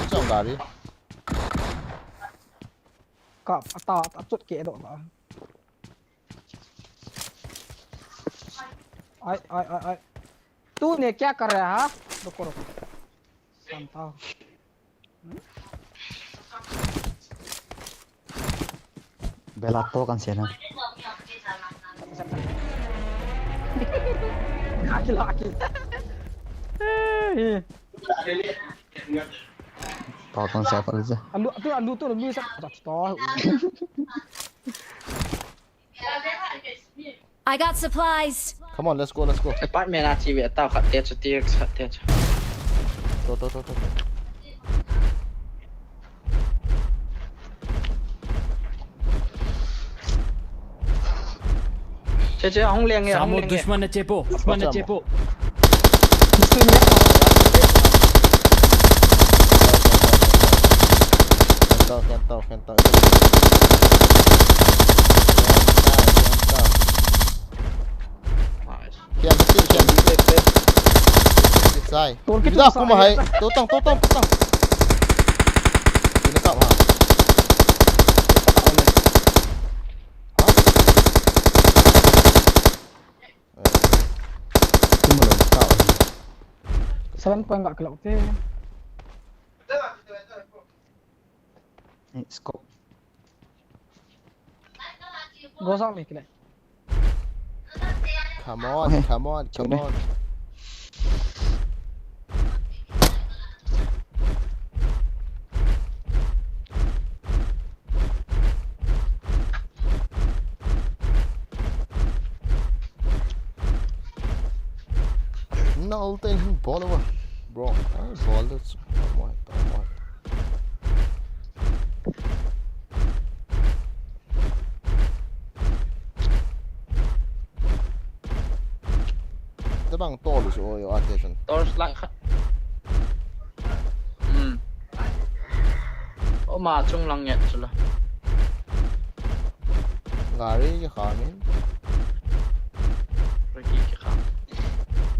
Chong gari. Kap, ata, ata, chut ke do la. Ai, ai, ai, ai. तूने क्या कर रहा है? रुको, रुको। शांत हो। Bela to kan sena. Aki, aki. To kan sa pa je. Alu, tu alu tu alu sa. To. I got supplies. Come on, let's go, let's go. Apartment a chi ve tao khat te chu, T X khat te chu. To, to, to, to, to. Che, che, hung leng e, hung leng e. Samo, dushman na chepo, dushman na chepo. Khen tau, khen tau, khen tau. Khen tau, khen tau. Nice. Khen, khen, khen. Sai. Ida kuma hai. Tutang, tutang, tutang. Ini kau ha. Ha? Eh. Cuma lo kau. Seven point enggak kelak te. Eh, scope. Go sang ni kile. Come on, come on, come on. Nalten bol uva. Bro, ai bol de. Tamo, tamo. Tabang tol su o yo ate san. Torch light khat. Hmm. Oma chung lang nget chula. Gari kikha min. Gari kikha.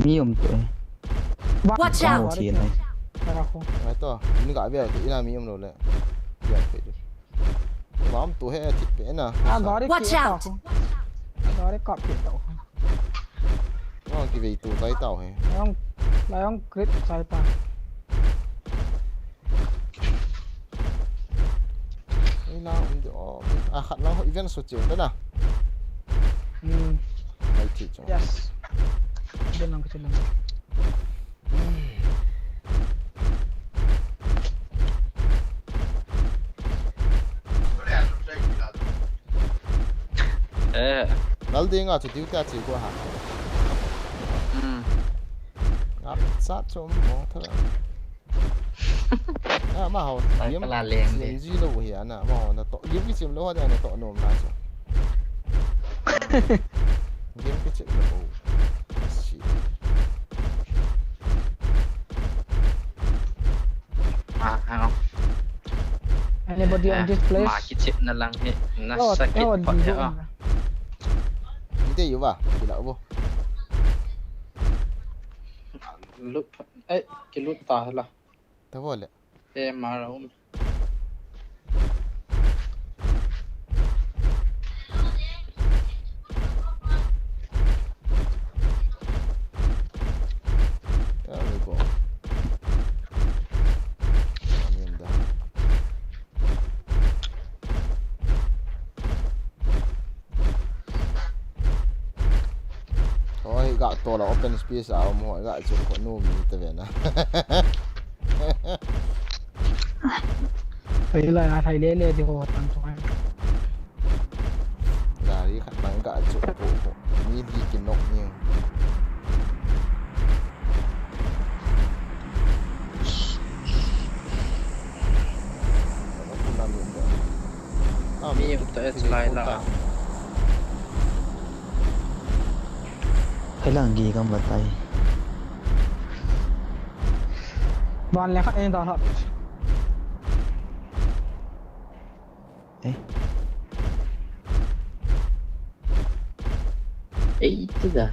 Mi um to e. Watch out! Ngai to, ini ga ve to, ina mi um lo le. Ya pe. Mam tu he thip pe na. Ah, gari kikha. Watch out! Gari kap kikha. Nang kivei tu tai tau he. Nang, nang crit sai ta. Ei la um de o. A khat lang ho event su chiu pe na. Hmm. Mai chi chu. Yes. Event lang ka chi lang. Eh. Lal ding a chu duty a chi ko ha. Hmm. Ngap sa chu mo tha. Ah, ma ho. Game chi lo hi ana, ma ho na to. Game ki chim lo ha na to nom na chu. Game ki chim lo. Si. Anybody on this place? Ma kichepna lang hi, nasa kit phot hi a. Nte yuva, kila uvo. Lut, eh, kilut ta la. Tavo le. Eh, mara um. There we go. Amin da. Hoi, ga to la open space a um hoi, ga chu ko nu mi te ve na. Thei lai a thei le le di ho tan chu. Gari khat bang ga chu ko ko. Mi di ki nok ni. Mi um ta et lai la. Kailang gi kam batai. Ban le khat en da la. Eh. Eh, itu dah.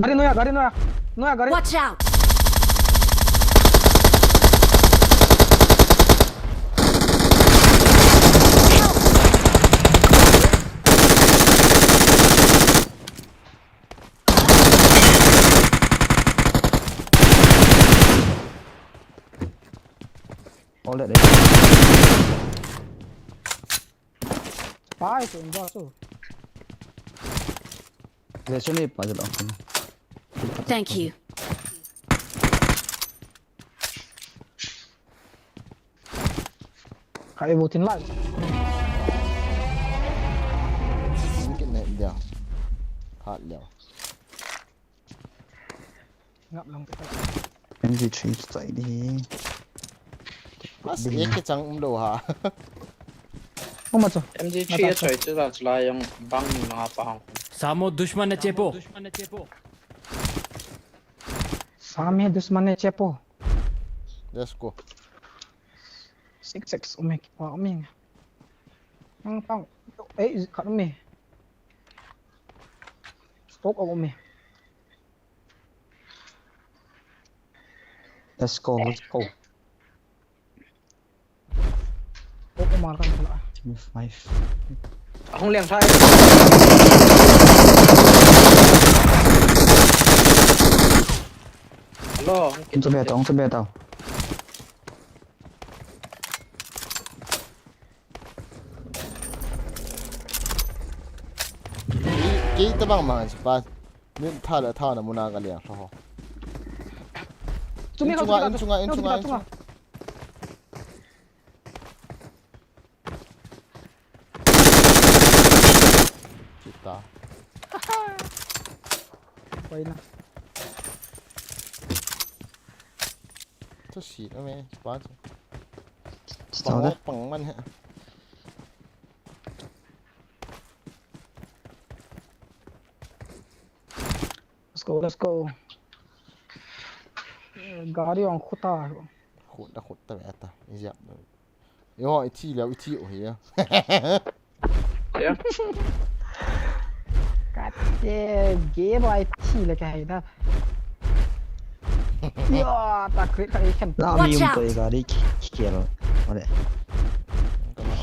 Gari noya, gari noya. Noya, gari. Watch out! All that. Pai, tu inda tu. Thank you. Kai bu tin lai. Ni kin ne dia. Hat leo. Ngap long te. M G three chu choi di. As, ek ke chang um lou ha. Uma chu. M G three a choi chu la chu la jong bang ni ma pa hong. Samo dushman ne chepo. Same dushman ne chepo. Let's go. Six six ume ki pa ume. Ang pang. Eh, khat ume. Smoke ume. Let's go, let's go. Opo mal kan pula. Team five. Ahung leng thai. Hello, hung kin. Hung chu be tao, hung chu be tao. Kei, kei tabang ma, si pa. Min tha le tha na muna ka liang ho. Chumi in chunga, in chunga, in chunga, in chunga. Kita. Pai na. Chu si na me, pa chu. Pang, pang man he. Let's go, let's go. Gari on khuta. Khuta, khuta ve ta. Ijap. Yo, iti leo, iti o hi ya. Ya. Kate, ge bai iti le ka hai da. Yo, ta krit ka ikhen. La mi um to e gari ki, ki kel. Ole.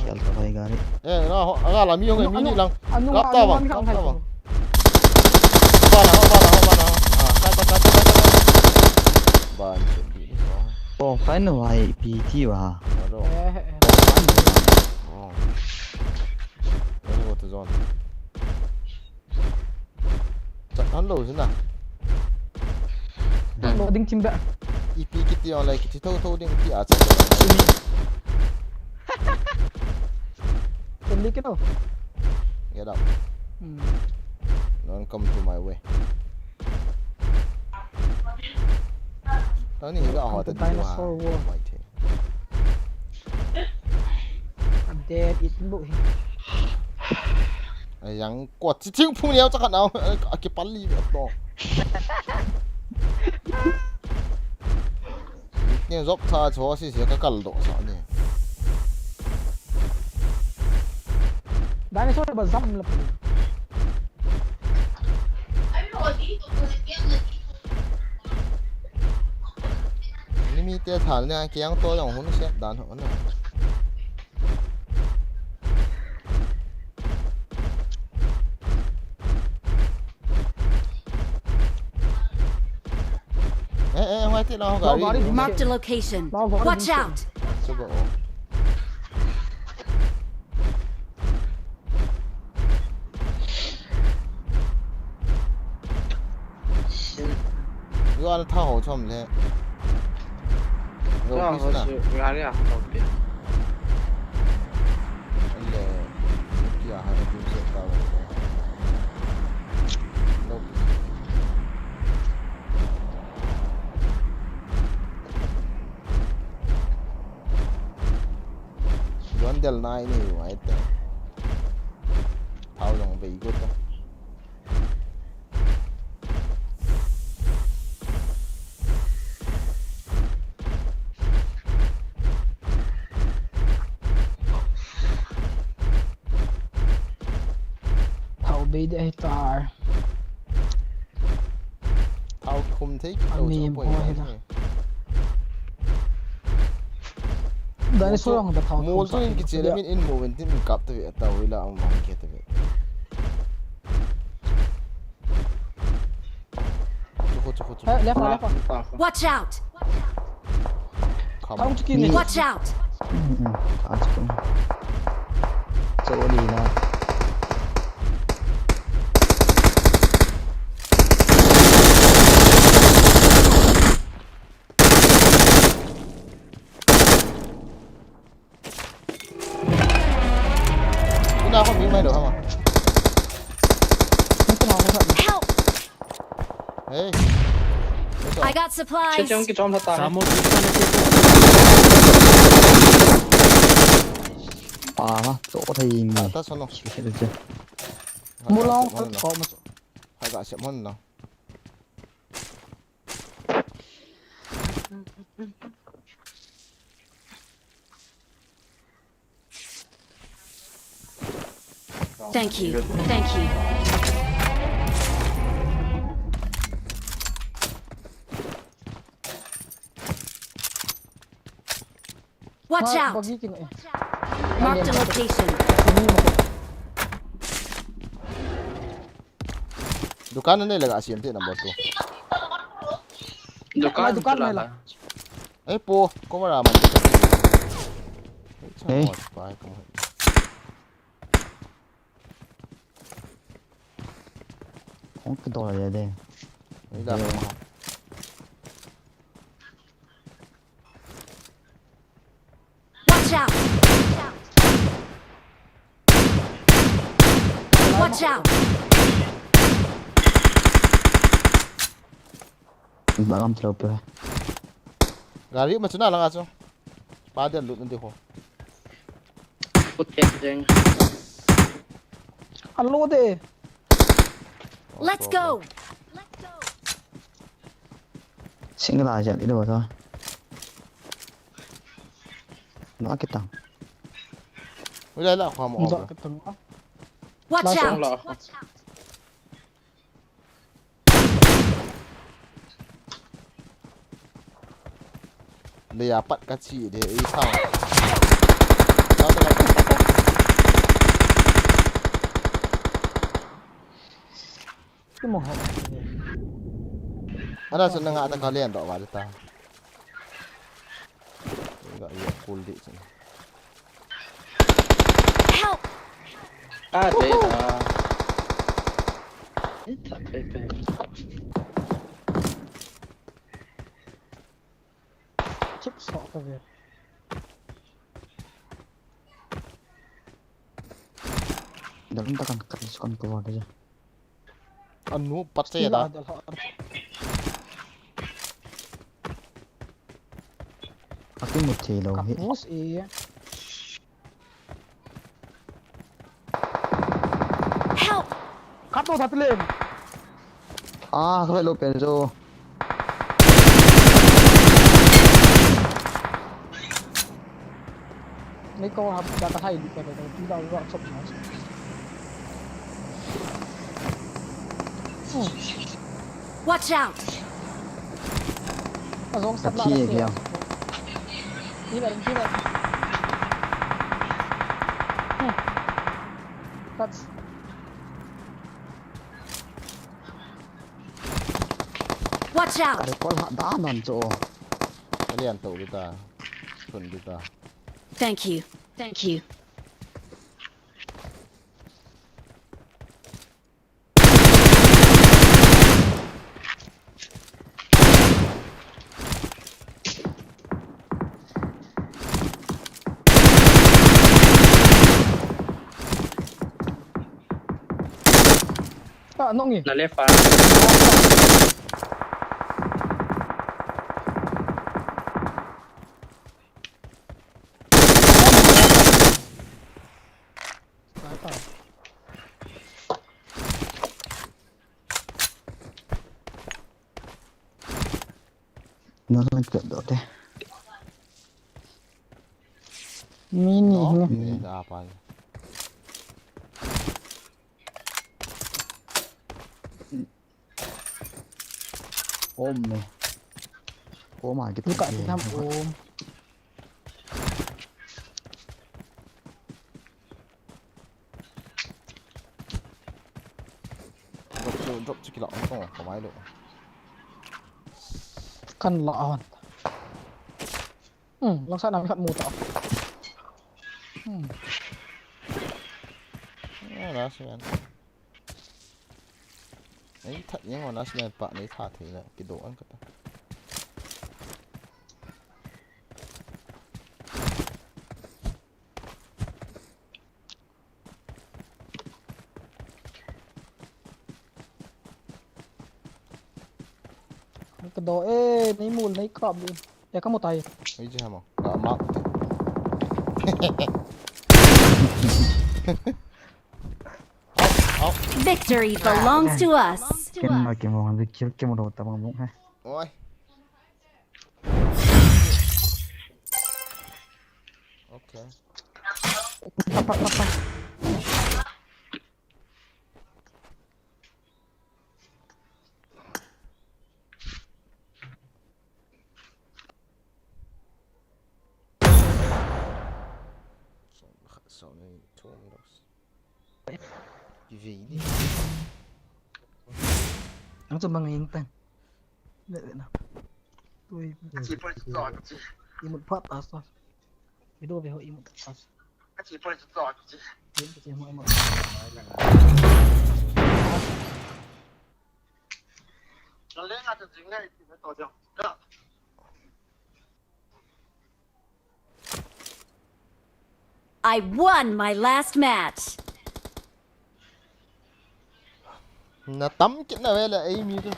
Kel to e gari. Eh, na ho, aga la mi hong mi ni lang. Kap ta bang, kap ta bang. Ba la, ba la, ba la. Ah, kap ta, kap ta, kap ta. Ban. Oh, fine, why P T wa? Hello. Oh. Let's go to zone. Chat han lou jin a. Loading team ba. Ipi kiti on lai kiti tho tho ding ti a chat. Sumi. Sumi kito. Get up. Hmm. Don't come to my way. Tani hi ga ho ta dinosaur war. Ade it bu hi. Ayang kuat chi thing phung liao cha khat nau. A kipal li to. Ken job tha chu si si ka kal doh sa ni. Dinosaur ba jam la pu. Ni mi te thal ne kiang to jong hun set dan ho na. Eh, eh, hoi ti lang ho gari. Gari. Marked a location. Watch out! Chuba o. Yo, ana tha ho chom le. Yo, tha ho na. Chu gari a ho pi. Le, kia ha pi se ta. Lo. Don del nai ni wai te. Thao jong bei go ta. Thao bei de ai tar. Thao ki khum thei ki thao. Ami chang em poi ho mai he la. Dinosaur ang da thao. Mol tu in ki chele min in mo ven tin kap te ve ta wila ang mang ke te ve. Chuko, chuko, chuko. Eh, left, left. Watch out! Come on. Thao chu ki ni. Watch out! Hmm, hmm. Thao chu ki ni. Choli na. Ina ko mi mai lo hama. Help! Hey. I got supplies. Che che ki chom thata. Samo. Pa ma to thei ni. Ta sono. Mulong ko ma. Ha ga se mon na. Thank you. Thank you. Watch out! Mark the location. Dukan na nai laga siam te number two. Dukan, dukan nai la. Ei po, ko mara man. Ei. Kong ke dol le de. Ei da. Watch out! Watch out! Ba gam tlo pe. Gari ma chuna langa chu. Pa dia lut na de ho. Put tek jeng. Alo de. Let's go. Single a jat ido to. Na kitang. Ui lai la khwa mo. Watch out. Leiya pat ka chi de ei sao. Ana sa na nga ta ka len do wa ta. Ga ya kul di chin. Help! Ah, dei da. Ita pe pe. Chip so ka ve. Dalam takan kat diskon ko wa de. Anu pat te da. Ati mu thei lou hi. Kapus e. Help! Kap to that len. Ah, ka lo pen jo. Nei ko ham da ka hai di ka ka tu da wa chop na. Watch out! Azong sat la. Athi la kya? Kill, kill. Hmm. That's Watch out! Are kol ha da nan cho. Alian to dita. Sun dita. Thank you. Thank you. Ah, nong ni. Na left ah. Sniper. Nang nagkadot eh. Mini, no, ne. Ni da pa. Om ne. Kom a kita. Buka kita om. Drop chu, drop chu kila ong tong, kamai lo. Kan la on. Hmm, lang sa nam khat mu ta. Hmm. Ah, last man. Ei, that yang on last man pa nei tha thei la, kido an kata. Ka do e, nei mul, nei kap di. E ka mu tai. Ei, ji hamo. Ka ma. Au, au. Victory belongs to us. Ken ma ke mo, kill ke mo do ta mo he. Oi. Okay. Papa, papa. Song, song ni thum dos. Ki vei ni. Ang sa mga intang. Dali na. Tui. Imut phat as to. Video ve ho imut as. Imut, imut. I won my last match. Na tam kit na ve le, ei mi tu.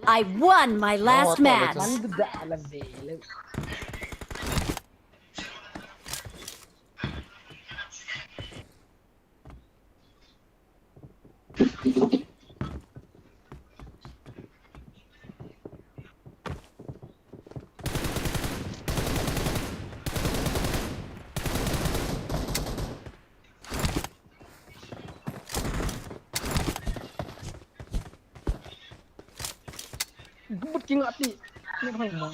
I won my last match. But king ati. Ni phai mo.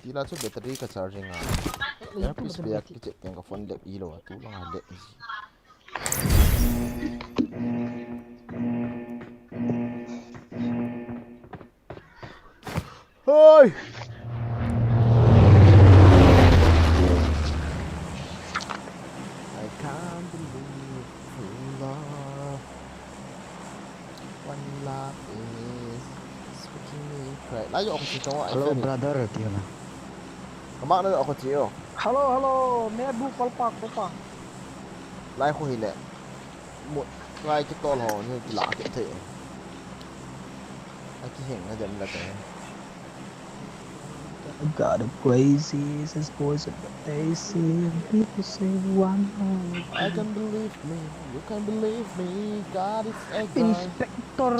Tila chu battery ka charging a. Earpiece bia kichep teng ka phone lep ilo a tu langa lep. Hoi! I can't believe true love. One love is making me cry. Lai jo ko chi tong. Hello, brother, ti na. Kamak na jo ko chi o. Hello, hello, me bu kolpa, kolpa. Lai ko hi le. Mut ngai kitol ho ni kila kit thei. A kiheng na dem la te. God of crazy, says boys of the A C, and people say one more. I can believe me, you can believe me, God is a God. Inspector,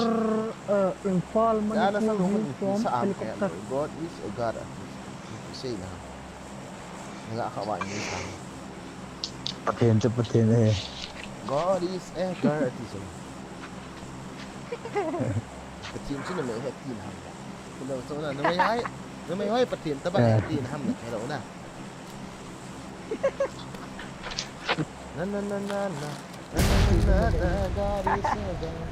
uh, Imphal, Manipur, view from helicopter. God is a God. Say na. Nga ka wa ni sa. Pathen chu Pathen e. God is a girl ati chu. Pathen chu numei ahi tina ham la. Kilo chu na numei hai. Numei hai Pathen taba ahi tina ham la kilo na. Na na na na na. Na na na na na. God is a girl.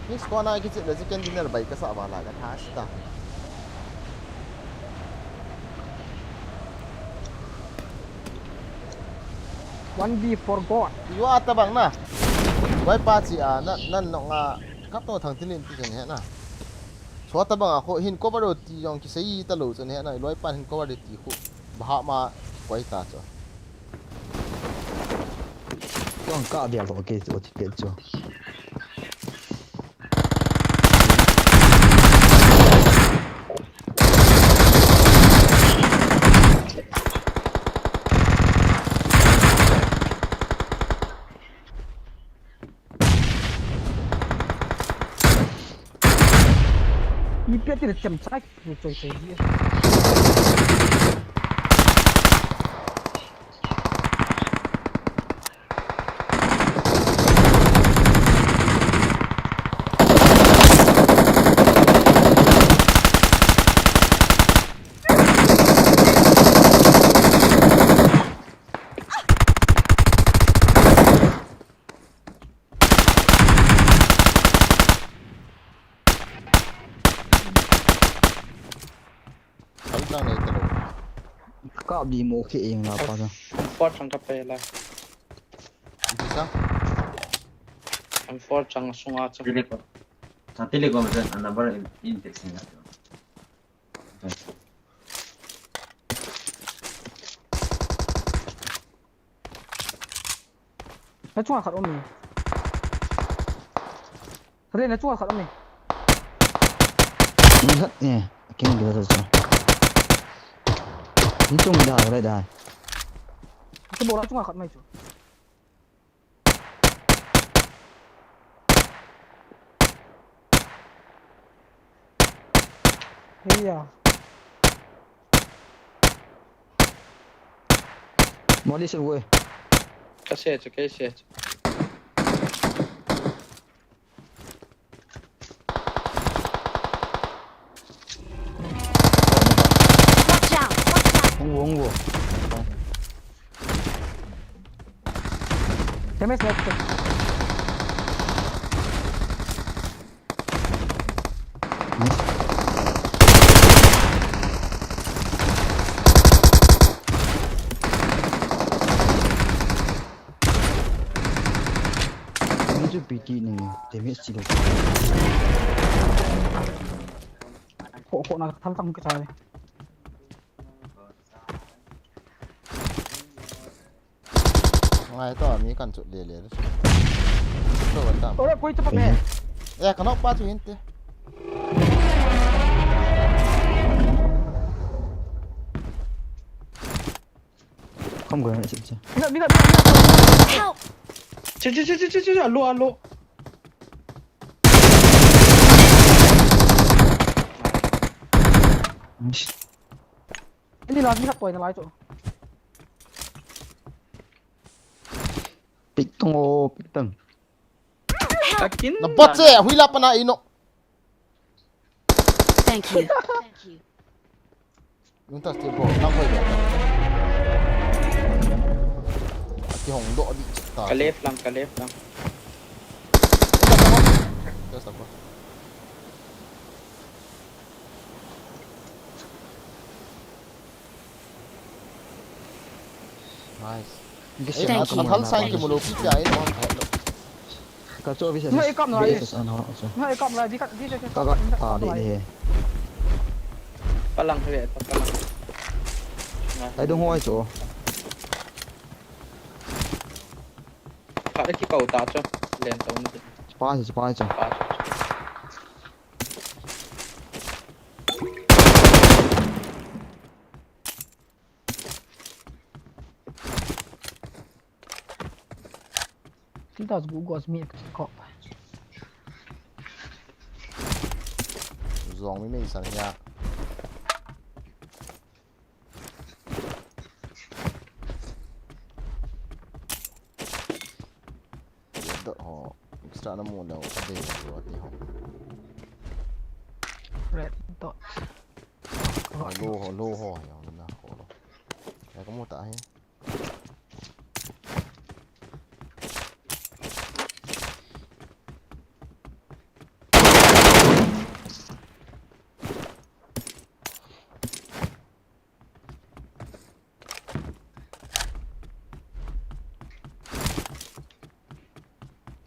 Ni squad na kichep le chicken dinner bai kasa vala katha sita. One B for God. Iwa tabang na. Wai pa chi a na nan nong a kap to thang tinin ti chen he na. Chua tabang a kho hin cover ti jong kisei talou chen he na. Loi pan hin cover ti kho. Baha ma koi ta chu. Kong ka bia lo ke chu ti ke chu. Ipi ati le chem chai, choi choi ji. Hal tang nei ta lo. Ka bi mo ke eng la pa sa. Four chang ka pe la. Ipi sa? Ang four chang sunga chang. Telecom. Sa telecom sa a number in, in text ni. Na chunga khat um e. Khat le na chunga khat um e. Ni khat ne. King dua sa sa. Ni chung da, da, da. Ka bol a chunga khat mai chu. Heya. Moli se gue. Ka se chu, ka se chu. Watch out! Watch out! Hung vo, hung vo. Damage left. Ni chu P T ni damage chi lo. Kho, kho na thal tang ke chai. Ngai to, mi kan chu le le. Chu ban tam. Ora koi chu pa me. Eh, ka nok pa chu hin te. Không có gì. Mina, mina, mina, mina. Help! Che, che, che, alo, alo. Ni la, ni la, koi na lai chu. Pik tong o, pik tong. Takin. Na bot se, hui la pana ino. Thank you. Thank you. Yung tas ti bro, lang ko ya. Ati hong do di ta. Ka left lang, ka left lang. Just ako. Nice. Thank you. Athal sang kimu lou pi tia ino. Ka chu bisa. Ngai kap nai. Bisa ano, so. Ngai kap nai, di ka, di ka, ka, ka, ka, ka, di, di. Palang he, palang. Ai dong hoi chu. Ka de ki kau ta chu. Len tau ni. Spy, spy chu. Spy chu. Tiltas gu gu as mi ko. Zong mi mei san ya. Ana mu lou, adei lou, ati ho. Red dot. Ho lo, ho lo, ho, ho, na, ho lo. Ya, kamu ta hi.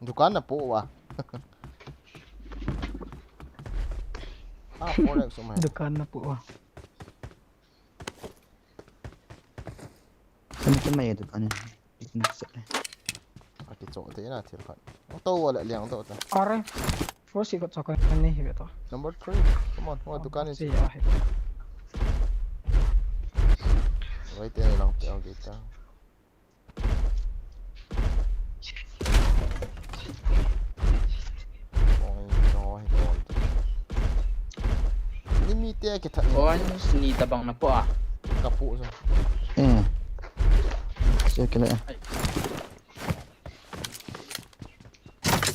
Dukan na po wa. Ah, forex umai. Dukan na po wa. Kani kani mai dukan ni. Ikin se. Aki chok te na thil khat. Auto wala liang to ta. Are. Four si ko chok ni hi to. Number three. Come on. Wa dukan ni. Si ya hi. Wai te lang te ang kita. Oi, oi, oi. Ni mi te ke tha ni. Oi, ni tabang na po a. Ka pu sa. Eh. Ai. Check le.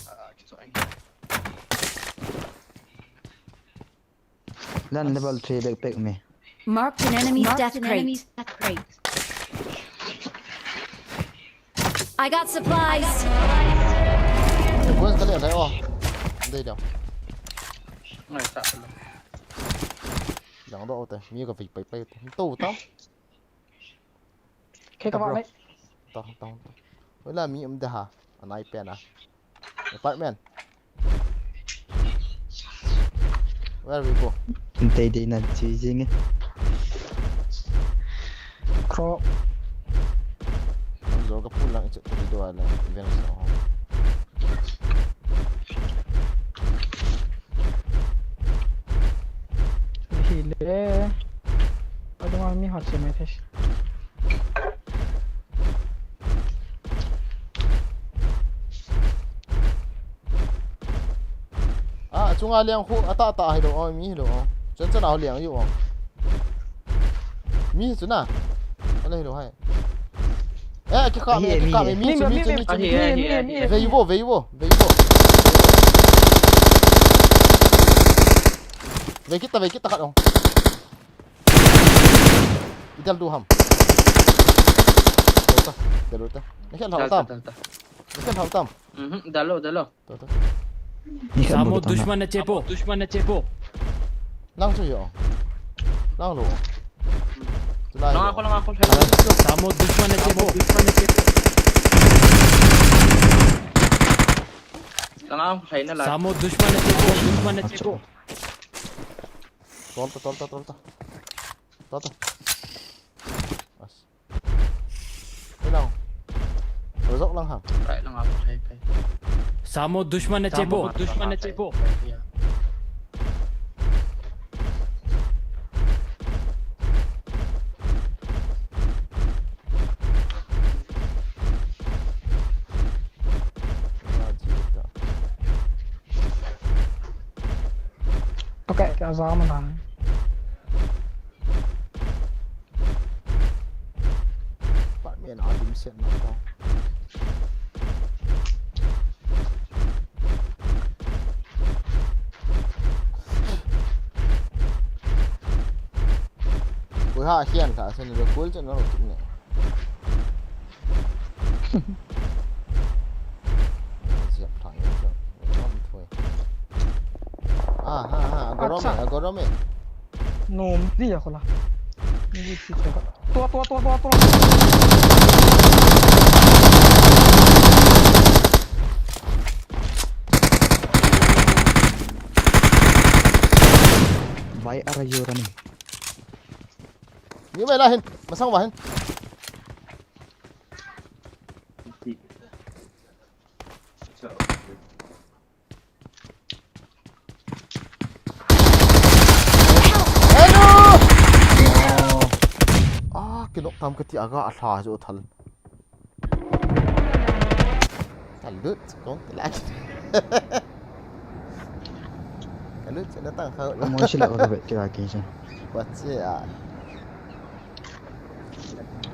Ah, ki so ai. Lan level three backpack me. Marked an enemy's death crate. I got supplies. Sequence ka le thei o. Dei dei. Ngai sa lo. Dang do te. Mi ka fik pai pai. To ta. Kei ka vah mai. Tong, tong, tong. Hoila mi um de ha. Anai pen a. Apartment. Where we go? Tei dei na chi jing e. Kro. Zo ka pu lang i chet tadi do ala. Event sa ho. Hile. Adunga mi hat se mai thei. Ah, chunga liang khu, ata ata hi lo, oh, mi hi lo, oh. Chan chan a ho liang yu, oh. Mi hi chu na. Ala hi lo hai. Eh, ki kha me, ki kha me, mi chu, mi chu, mi chu, mi chu. Ahi, ahi, ahi, ahi. Vei vo, vei vo, vei vo. Vei kita, vei kita khat, oh. I dal du ham. Dal ta, dal ta. Na khel hau tam. Dal ta, dal ta. Na khel hau tam. Mhm, dal lo, dal lo. Ta, ta. Samo dushman na chepo, dushman na chepo. Lang chu yo. Lang lo. Lang ako, lang ako. Samo dushman na chepo, dushman na chepo. Lang ako, hay na lang. Samo dushman na chepo, dushman na chepo. Tol ta, tol ta, tol ta. Tol ta. As. Ilang. Rozok lang ham. Right lang ako, hay, hay. Samo dushman na chepo, dushman na chepo. Okay, kya zaman na. Apartment a dim set na to. Koi ha hian ta sen ro kul chen ro kit ne. Ziap thang ro ro thoi. Ah, ha, ha, agorom e, agorom e. Nom dia ko la. Ni di si ko. Tua, tua, tua, tua, tua. Why are you running? Ni mai la hin, masang wa hin. Hello! Ah, kilok tam kati aga a thla jo thal. Kalut, kong tilak. Kalut, na tang khau. Mo sila ko bet kira kisa. What's it?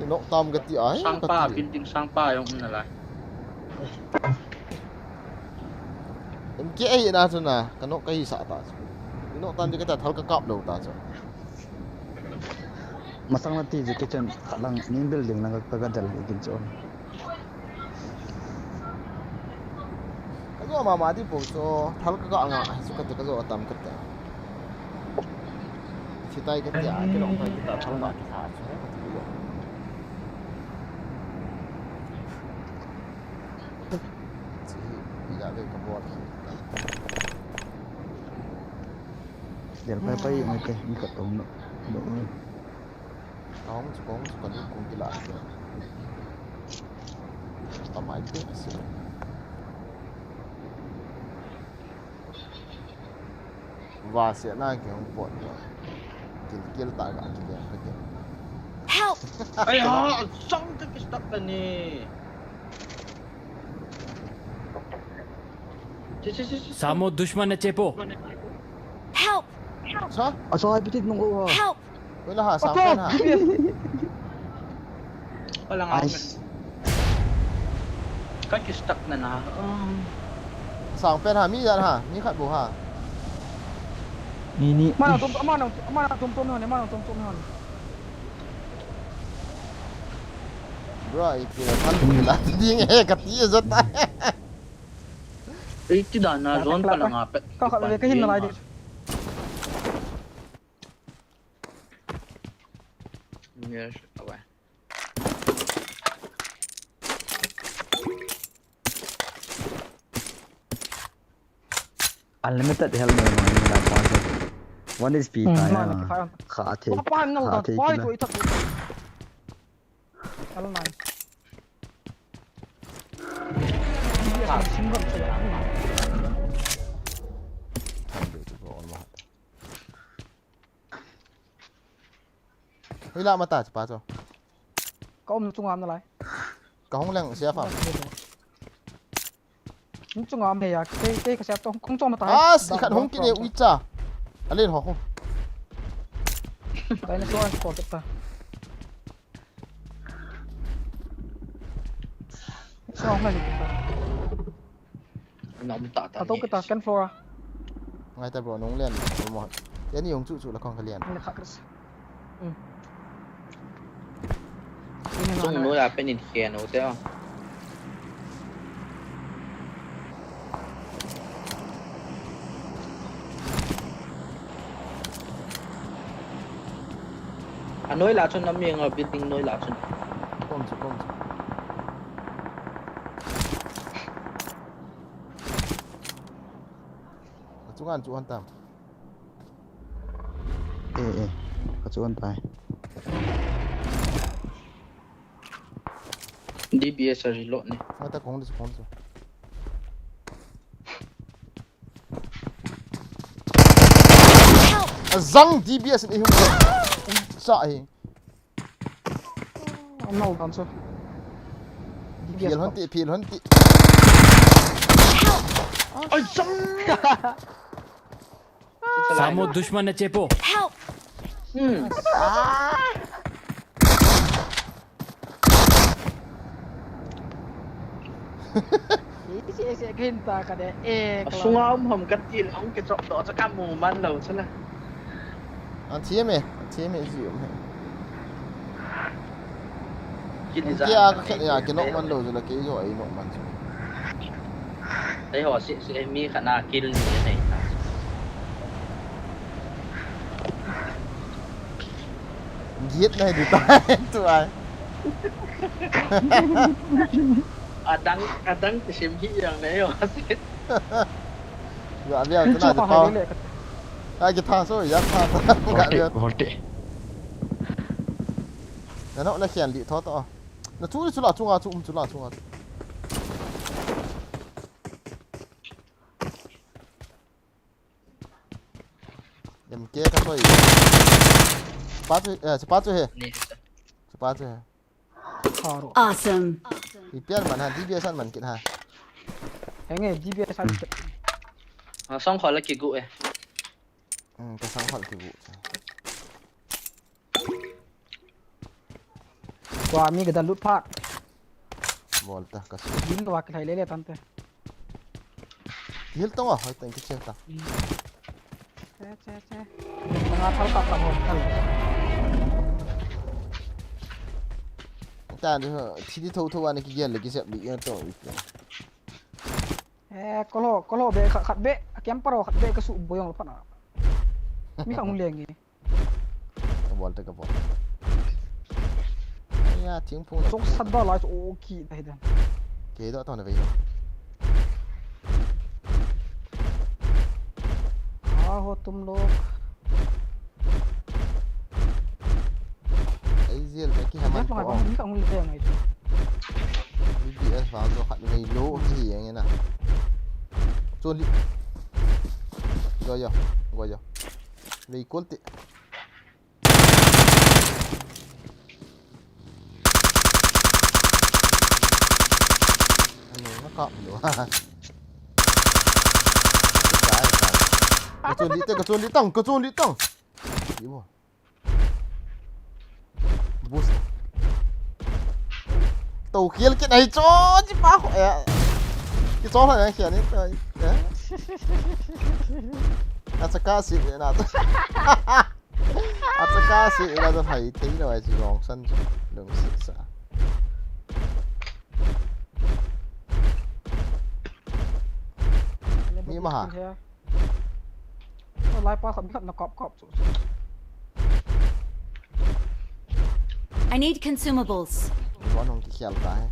Kilok tam kati ai. Sangpa, building sangpa jong um nalai. Kei na chu na, ka nok ka hisah ta chu. I nok tan di ka ta thal ka kap lou ta chu. Masang na ti chu kitchen khat lang, min building lang ka, ka del hi kin chu. Ka jo mama di po chu, thal ka ka nga, chu ka te ka jo tam ka te. Sitai ka te, a ki nok ka kita thal ka ki sa chu, ka ti jo. Chi hi, ila ve ka bol. Del pai pai mai te, mi ka tom no. No. Kong chu, kong chu ka lu kong kila. Ka mai te si. Va se na ki hong pot lo. Kil kil ta ga ki le ka ke. Help! Ai ha, sang te ki stop ta ni. Chi, chi, chi, chi. Samo dushman ne chepo. Help! Sa? Asa ai pitit nung ko ha. Help! Wala ha, sang pen ha. Wala nga. Nice. Ka ki stuck na na. Um. Sang pen ha, mi jan ha, mi khat bou ha. Ni, ni. Mana tum, mana, mana tum tum hon, mana tum tum hon. Bro, ipi na than ni la ding e, ka ti jat ta. Ei, ti dan na zone pa la nga pet. Ka khat le ka hin na lai di. Yes, away. Unlimited health ne, ne la pa se. One H P ta ya. Kha the. Pa pa no da, pa to i thak. Al nai. Hoi la mata pa cho. Ka um chunga am na lai. Ka hung leng sia fa. Hung chunga am he ya. Kei, kei ka sia tong. Hung chunga mata. As, i khat hung kine ui cha. Alen ho ho. Dinosaur and spot ta. Song hai. Nom ta ta. Ato kita second floor a. Ngai ta bro, nung len mo. Ani hung chu chu la kong ka len. Ni kha kris. Chung noi a pen in khen u te. A noi la chun a mi nga building noi la chun. Kom chu, kom chu. Ka chunga chu an tam. Eh, eh. Ka chu an tai. D B S a reload ni. Mata kong dis kong chu. Azang D B S ni hung. Sa hi. Anau dan chu. Phil hon ti, phil hon ti. Ai, jam. Samo dushman ne chepo. Help! Hmm. Isi, isi, kin ta ka de, eh, ka sunga um hom ka ti le, hong ke chok do, cha ka mu man lo, cha la. An thi me, an thi me, isi um he. Kin ja. Kia ka khet ya, ki nok man lo, cha la, ki jo, ai nok man, cha. Ai ho, si, si, mi kha na, kill ni, nei. Giết này thì ta tu ai. Adang, adang ti sim hi yang nei yo. Ya, ya, tu na tu pa. Ai, kita so ya pa. Ga ya. Volti. Na no na khian li tho to. Na chu chu la chunga chu um chu la chunga. Em ke ka soi. Sepa chu, eh, sepa chu he. Ni. Sepa chu he. Tharo. Awesome. Ipi a man ha, D B S a man kit ha. Henge, D B S a man kit. Ah, song khol la kigu e. Hmm, ka song khol kigu. Tua mi ka da lut phat. Bol ta ka su. Din wa ka thai le le tan te. Kihil tong a, hoi teng kichen ta. Che, che, che. Nga thal kap kap hom thal. Ta ni, thi di tho tho ani kigel le kisep di yan to. Eh, kolo, kolo be khat, khat be, a camper khat be ka su boyong lo phat na. Mi khat hung leng e. Ka bol te ka bol. Aya, thingphung na. Sok sat da lai so, o ki da hidan. Ke do to na ve. Ka ho tum lo. Ai zel ta ki haman ko. Mi khat hung leng e. V B S va zo khat ve lo ki yang na. Chun li. Go yo, go yo. Vei kol te. Ano, nakap lo. Ka chun li te, ka chun li tang, ka chun li tang. Iwo. Boost. Tou khial kit ahi chu, chi pa ko, eh. Ki chong la khial ni, eh. A cha ka si na. A cha ka si na, hai thei lo ai chu long san lung si sa. Ni ma ha. Lai pa khat, mi khat na kap kap chu. I need consumables. Bon hung kikhel ta he.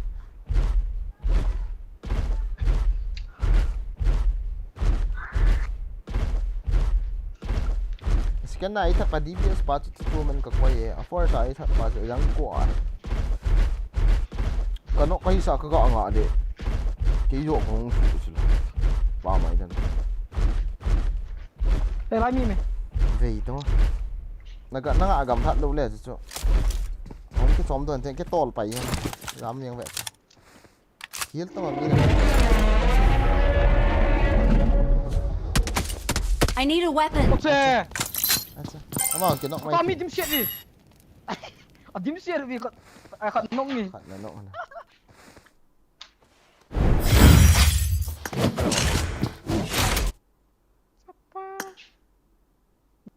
Scan na i tha pa D B S pa chu tu man ka koi e. A for ta i tha pa chu yang ko a. Ka nok ka hisa ka ga nga le. Kei jo ka hung su su. Pa mai dan. Te lai mi me. Vei to. Na ga, na ga gam that lo le chu. Hung ki chom don te ki tol pai. Lam yang ve. Heal to mi. I need a weapon. Oche. Acha. Ama ki nok mai. Ta mi dim siat ni. A dim siat vi khat. A khat nok ni. Khat na nok na. Sapa.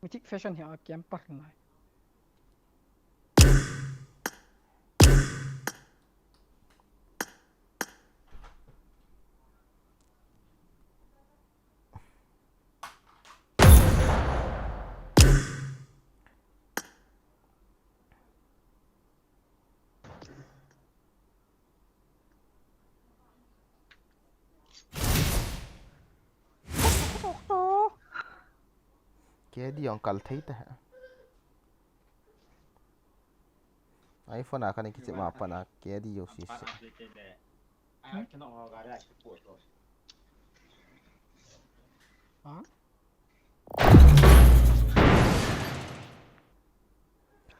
Mythic fashion hi a camper nai. Kedi jong kal thei ta. iPhone a kani kichep ma pana kedi jo si se. Ha?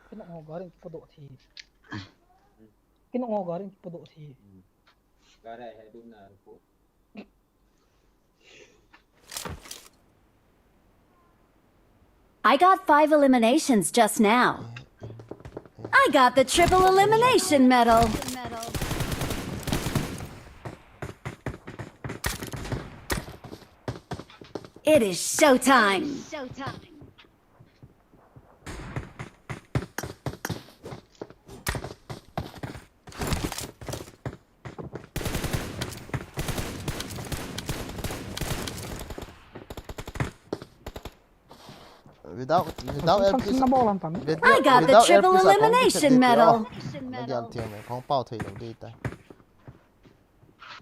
Kino ngo garing kipodoh thi. Kino ngo garing kipodoh thi. I got five eliminations just now. I got the triple elimination medal. It is showtime. Without, without earpiece, without, I got the triple elimination medal. Without earpiece, I can't get it. Kong pao thei lo data.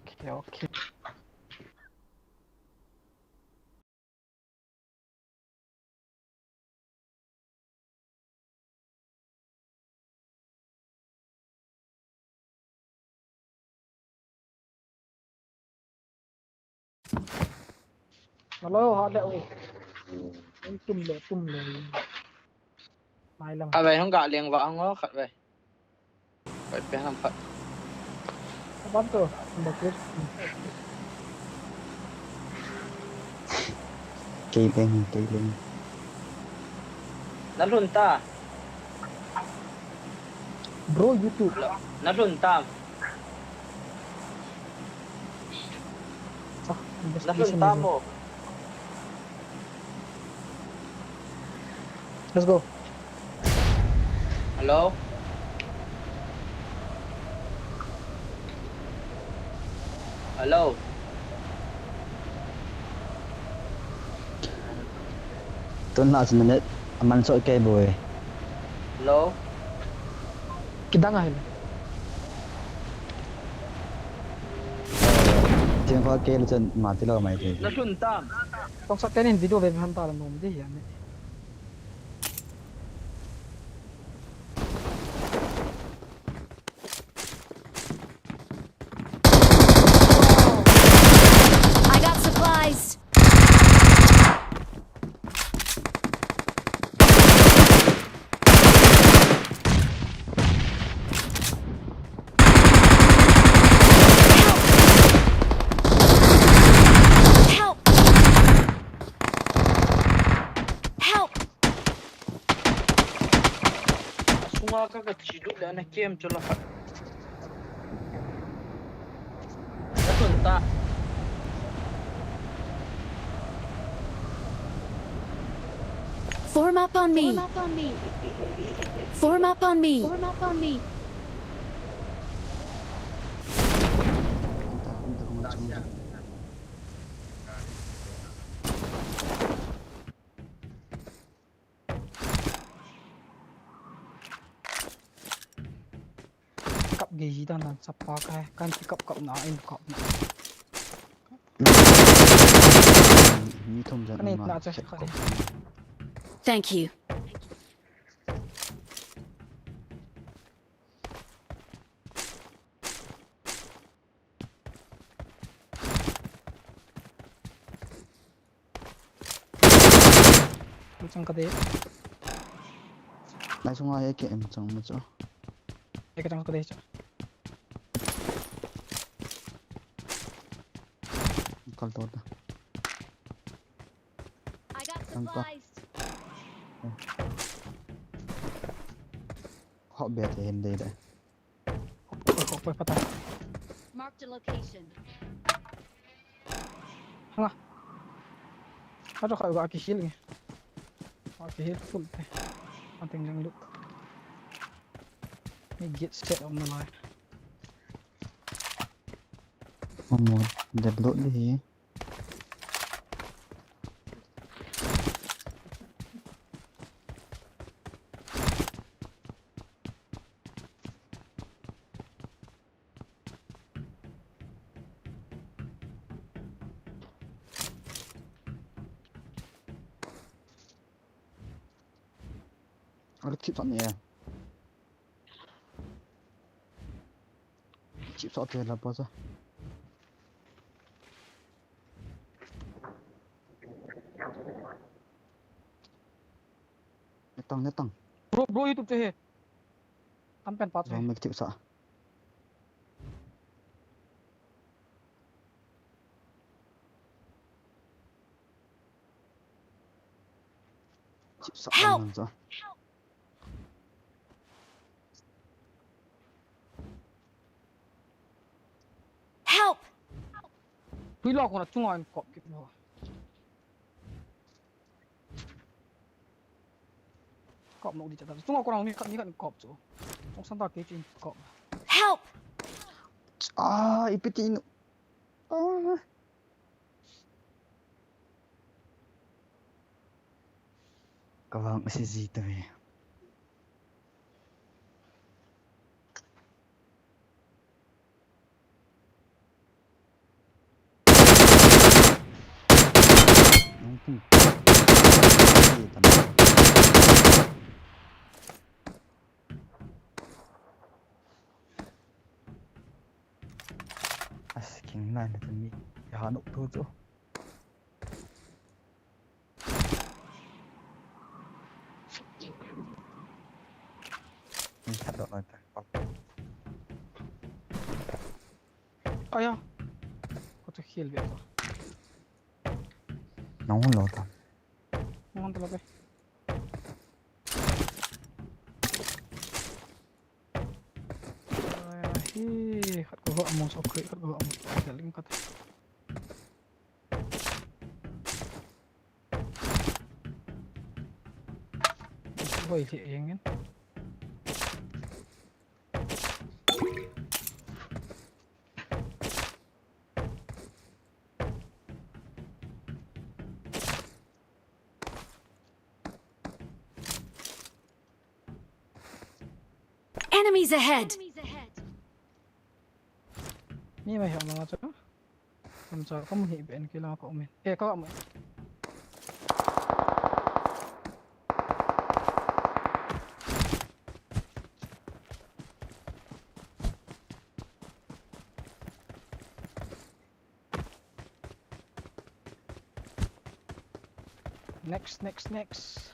Okay, okay. Hello, hot le. Tum le, tum le. Mai lang. Khatvei hung ga leng va hung o khatvei. Koi pe ham phat. Ban to, ba ke. Kei leng, kei leng. Na lhun ta. Bro, YouTube. Na lhun ta. Investigation. Let's go. Hello? Hello? Tun last minute, aman so kei boy. Hello? Kidang ahile. Eh, tiang kho kei le chun ma ti lo mai thei. Na tun tam. Tong sa tenin video ve han ta la nom di hi ani. I got supplies. Help! Help! Asunga ka ka chilu le ana kem chola. Asunta. Form up on me. Form up on me. Form up on me. Form up on me. Anta, anta, anta, anta. Kap gei ji dan lan sapa kai, kan ti kap kap na, in kap na. Mi thum jan. Kan in ma na cha set kap. Thank you. Lu chang ka de. Nai sunga A K M chang ma chu. A K M chang ka de chu. Kal to ta. I got supplies. Hot bet hin de de. Koi, koi, koi, patah. Marked a location. Hanga. Ato kha ga ki heal nge. Ga ki heal full te. Ating jang lut. Ni get set up na lai. Amo, de blood di hi. Ada tip sana ya. Chip sa te la pa sa. Netang, netang. Bro, bro, YouTube che he. Tam pen pa che. Bro, mek chip sa. Chip sa. Help! Sa. Help! Pui lo kona chunga in kop kit lo. Kop no di cha ta. Chunga kona ni khat ni khat in kop chu. Chung san ta ke chin kop. Help! Ah, ipi ti nu. Ah. Ka vang si ji ta ve. Nung pung. As king nine na mi. Ya no tu tu. Ni khat dot noi ta. Aya. Ko to heal be. Nang lo ta. Nang to lo be. Aya, hi, khat ko ho among so khat ko ho among so khat ling khat. Hoi lheh jeng in. Enemies ahead! Mi mai hia ma chu. Kam cha kam hi ben kila ka um in. Eh, ka um. Next, next, next.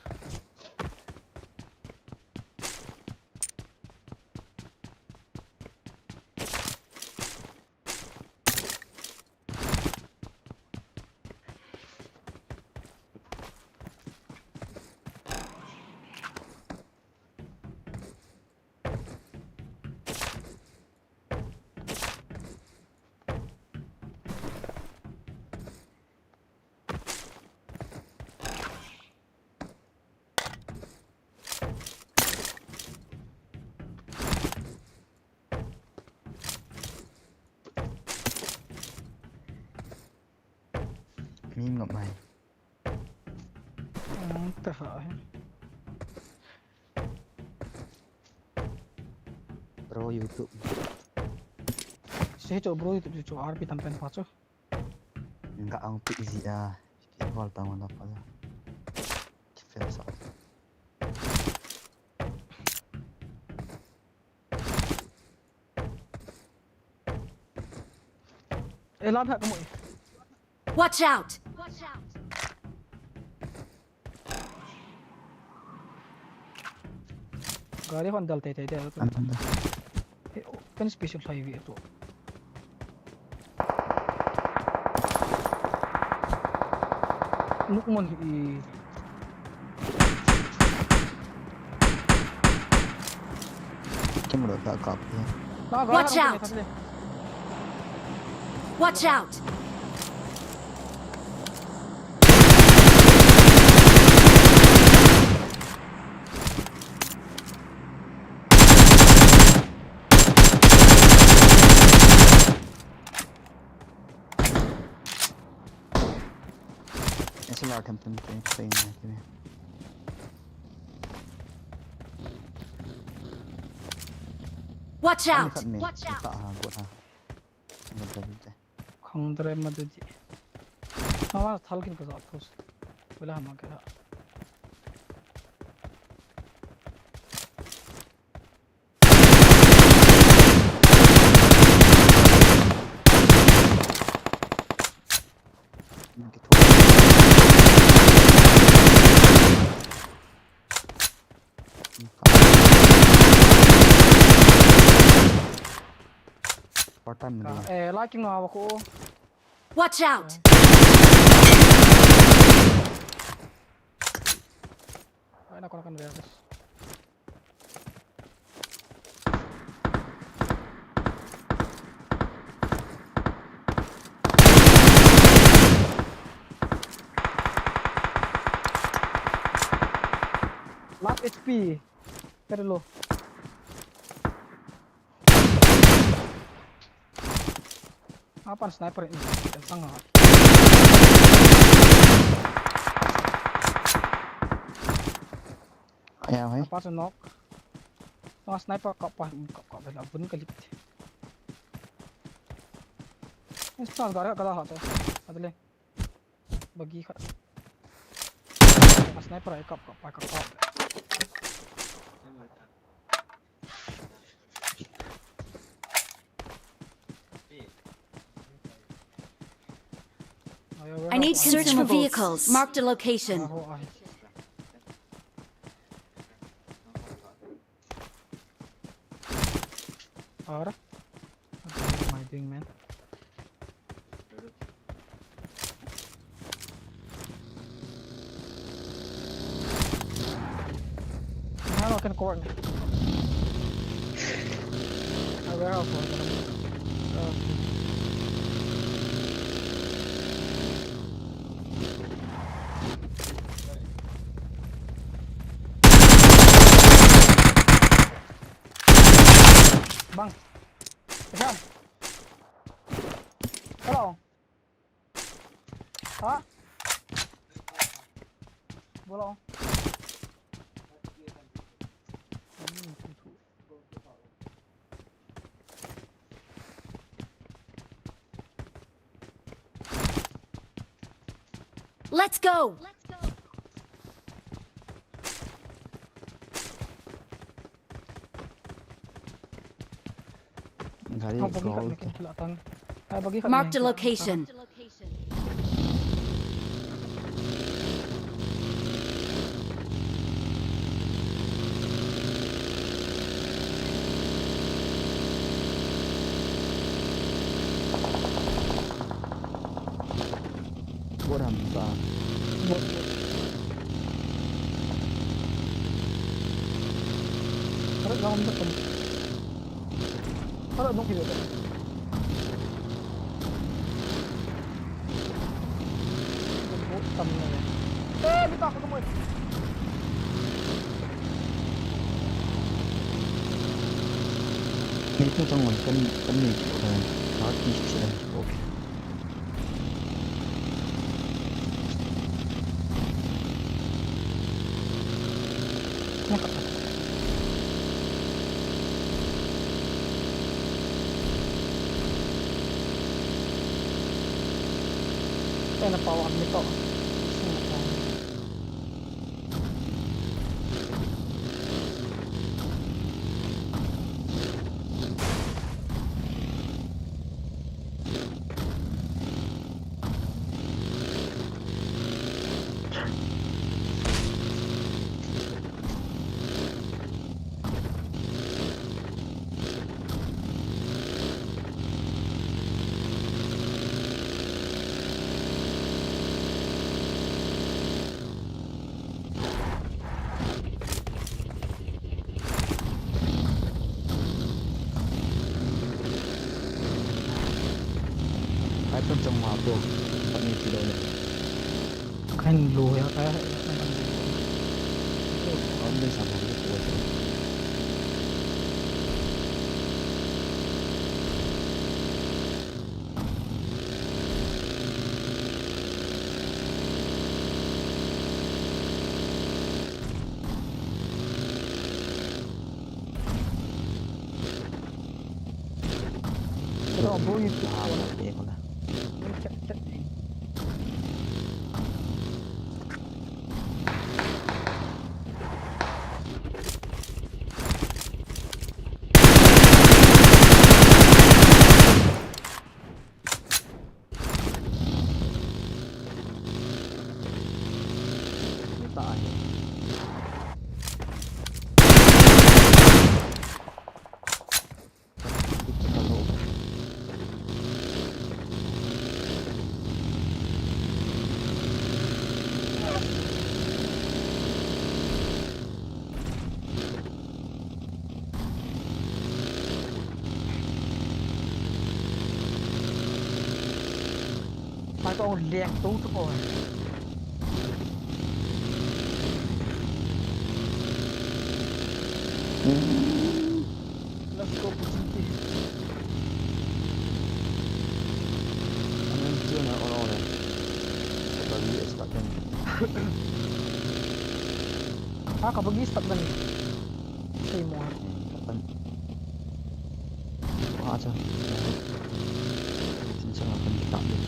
Mi ngam mai. Ang taha hai. Bro YouTube. Sei cho bro YouTube cho R P tam pen pa cho. Nga ang pi zi a. Ki bol tang wala pa. Ki fel sa. Eh, lam ha ka mo. Watch out! Gari hon dal tei tei de. An hon dal. Eh, oh, kan special highway to. Nuk mon hi. Camera ta kap hi. Watch out! Watch out! Ese la tem tem tem tem tem. Watch out! Watch out! Khang dre ma du di. Awa thal kin ka za thos. Wala ma ka. Part time na. Eh, liking na ako. Watch out! Ay, nako, nako, nako. Last H P. Very low. Apan sniper in sang ha. Aya hai. Apa chu nok. Nga sniper kap pa, kap, kap, la bun ka lip. Sniper gari ka la ha to. Adle. Bagi khat. Sniper ai kap, kap, kap, kap. I need search for vehicles. Marked a location. What am I doing, man? Now I can corner. I will have one. Hello. Ha? Bolo. Let's go. Gari. Marked a location. Bot ham ta. Bot, bot. Harap lang kami. Harap nung kita. Bot tam na. Eh, bita ko tumoy. Ni tu tang wan kan kan ni ko kan. Ka ki si si. Okay. Ena pau am ni pau. Ai, pun chang ma po, pa ni kilo le. Kahin lo ya ka, ya ka man lo. Ang din sa mga po sa. Pero ang buhay ko. Ah, wala, di ko na. Ang chat-chat eh. Kita ahi. Mai ko lek tu tu ko. Let's go, Pochinki. Amen, tu na ora ora. Ka bagi stuck dan. Ah, ka bagi stuck dan. Sei mo. Kapan. Wah, acha. Sinsang akan kita ambil.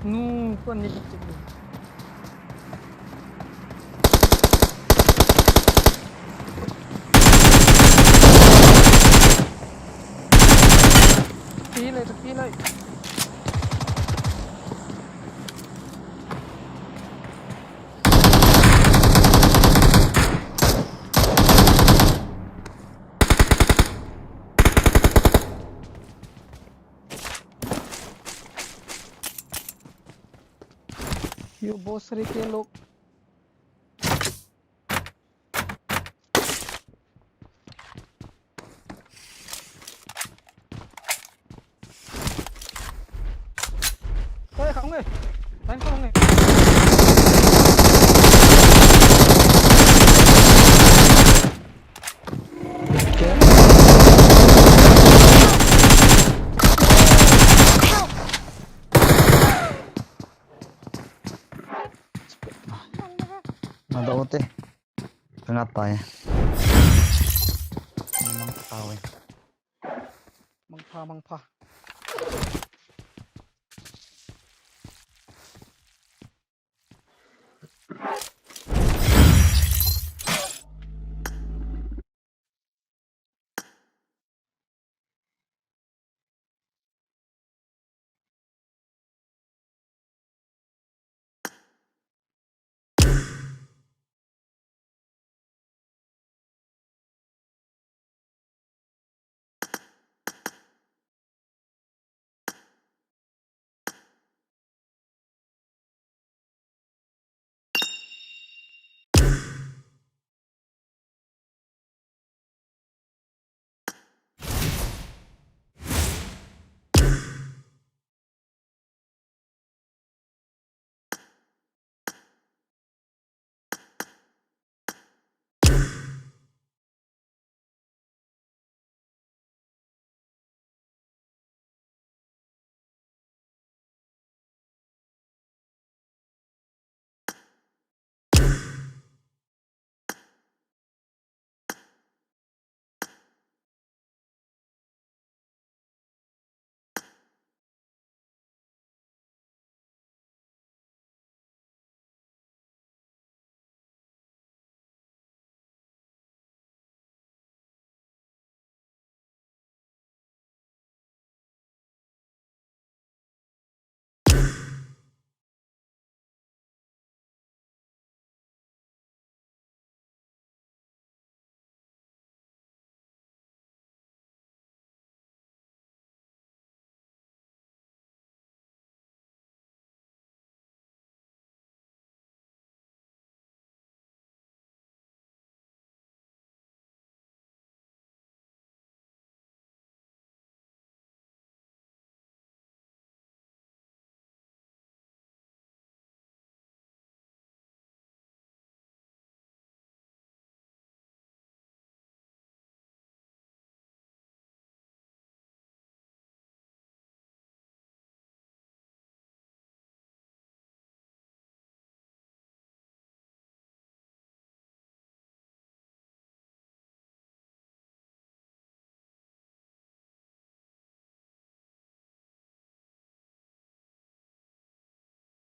Nu, kau ni. Pilih, pilih. Yo, boss, re ke log. Hong e. Line ko hong e. Nada ote. Kangat tayo. Namang tao eh. Mangpha, mangpha.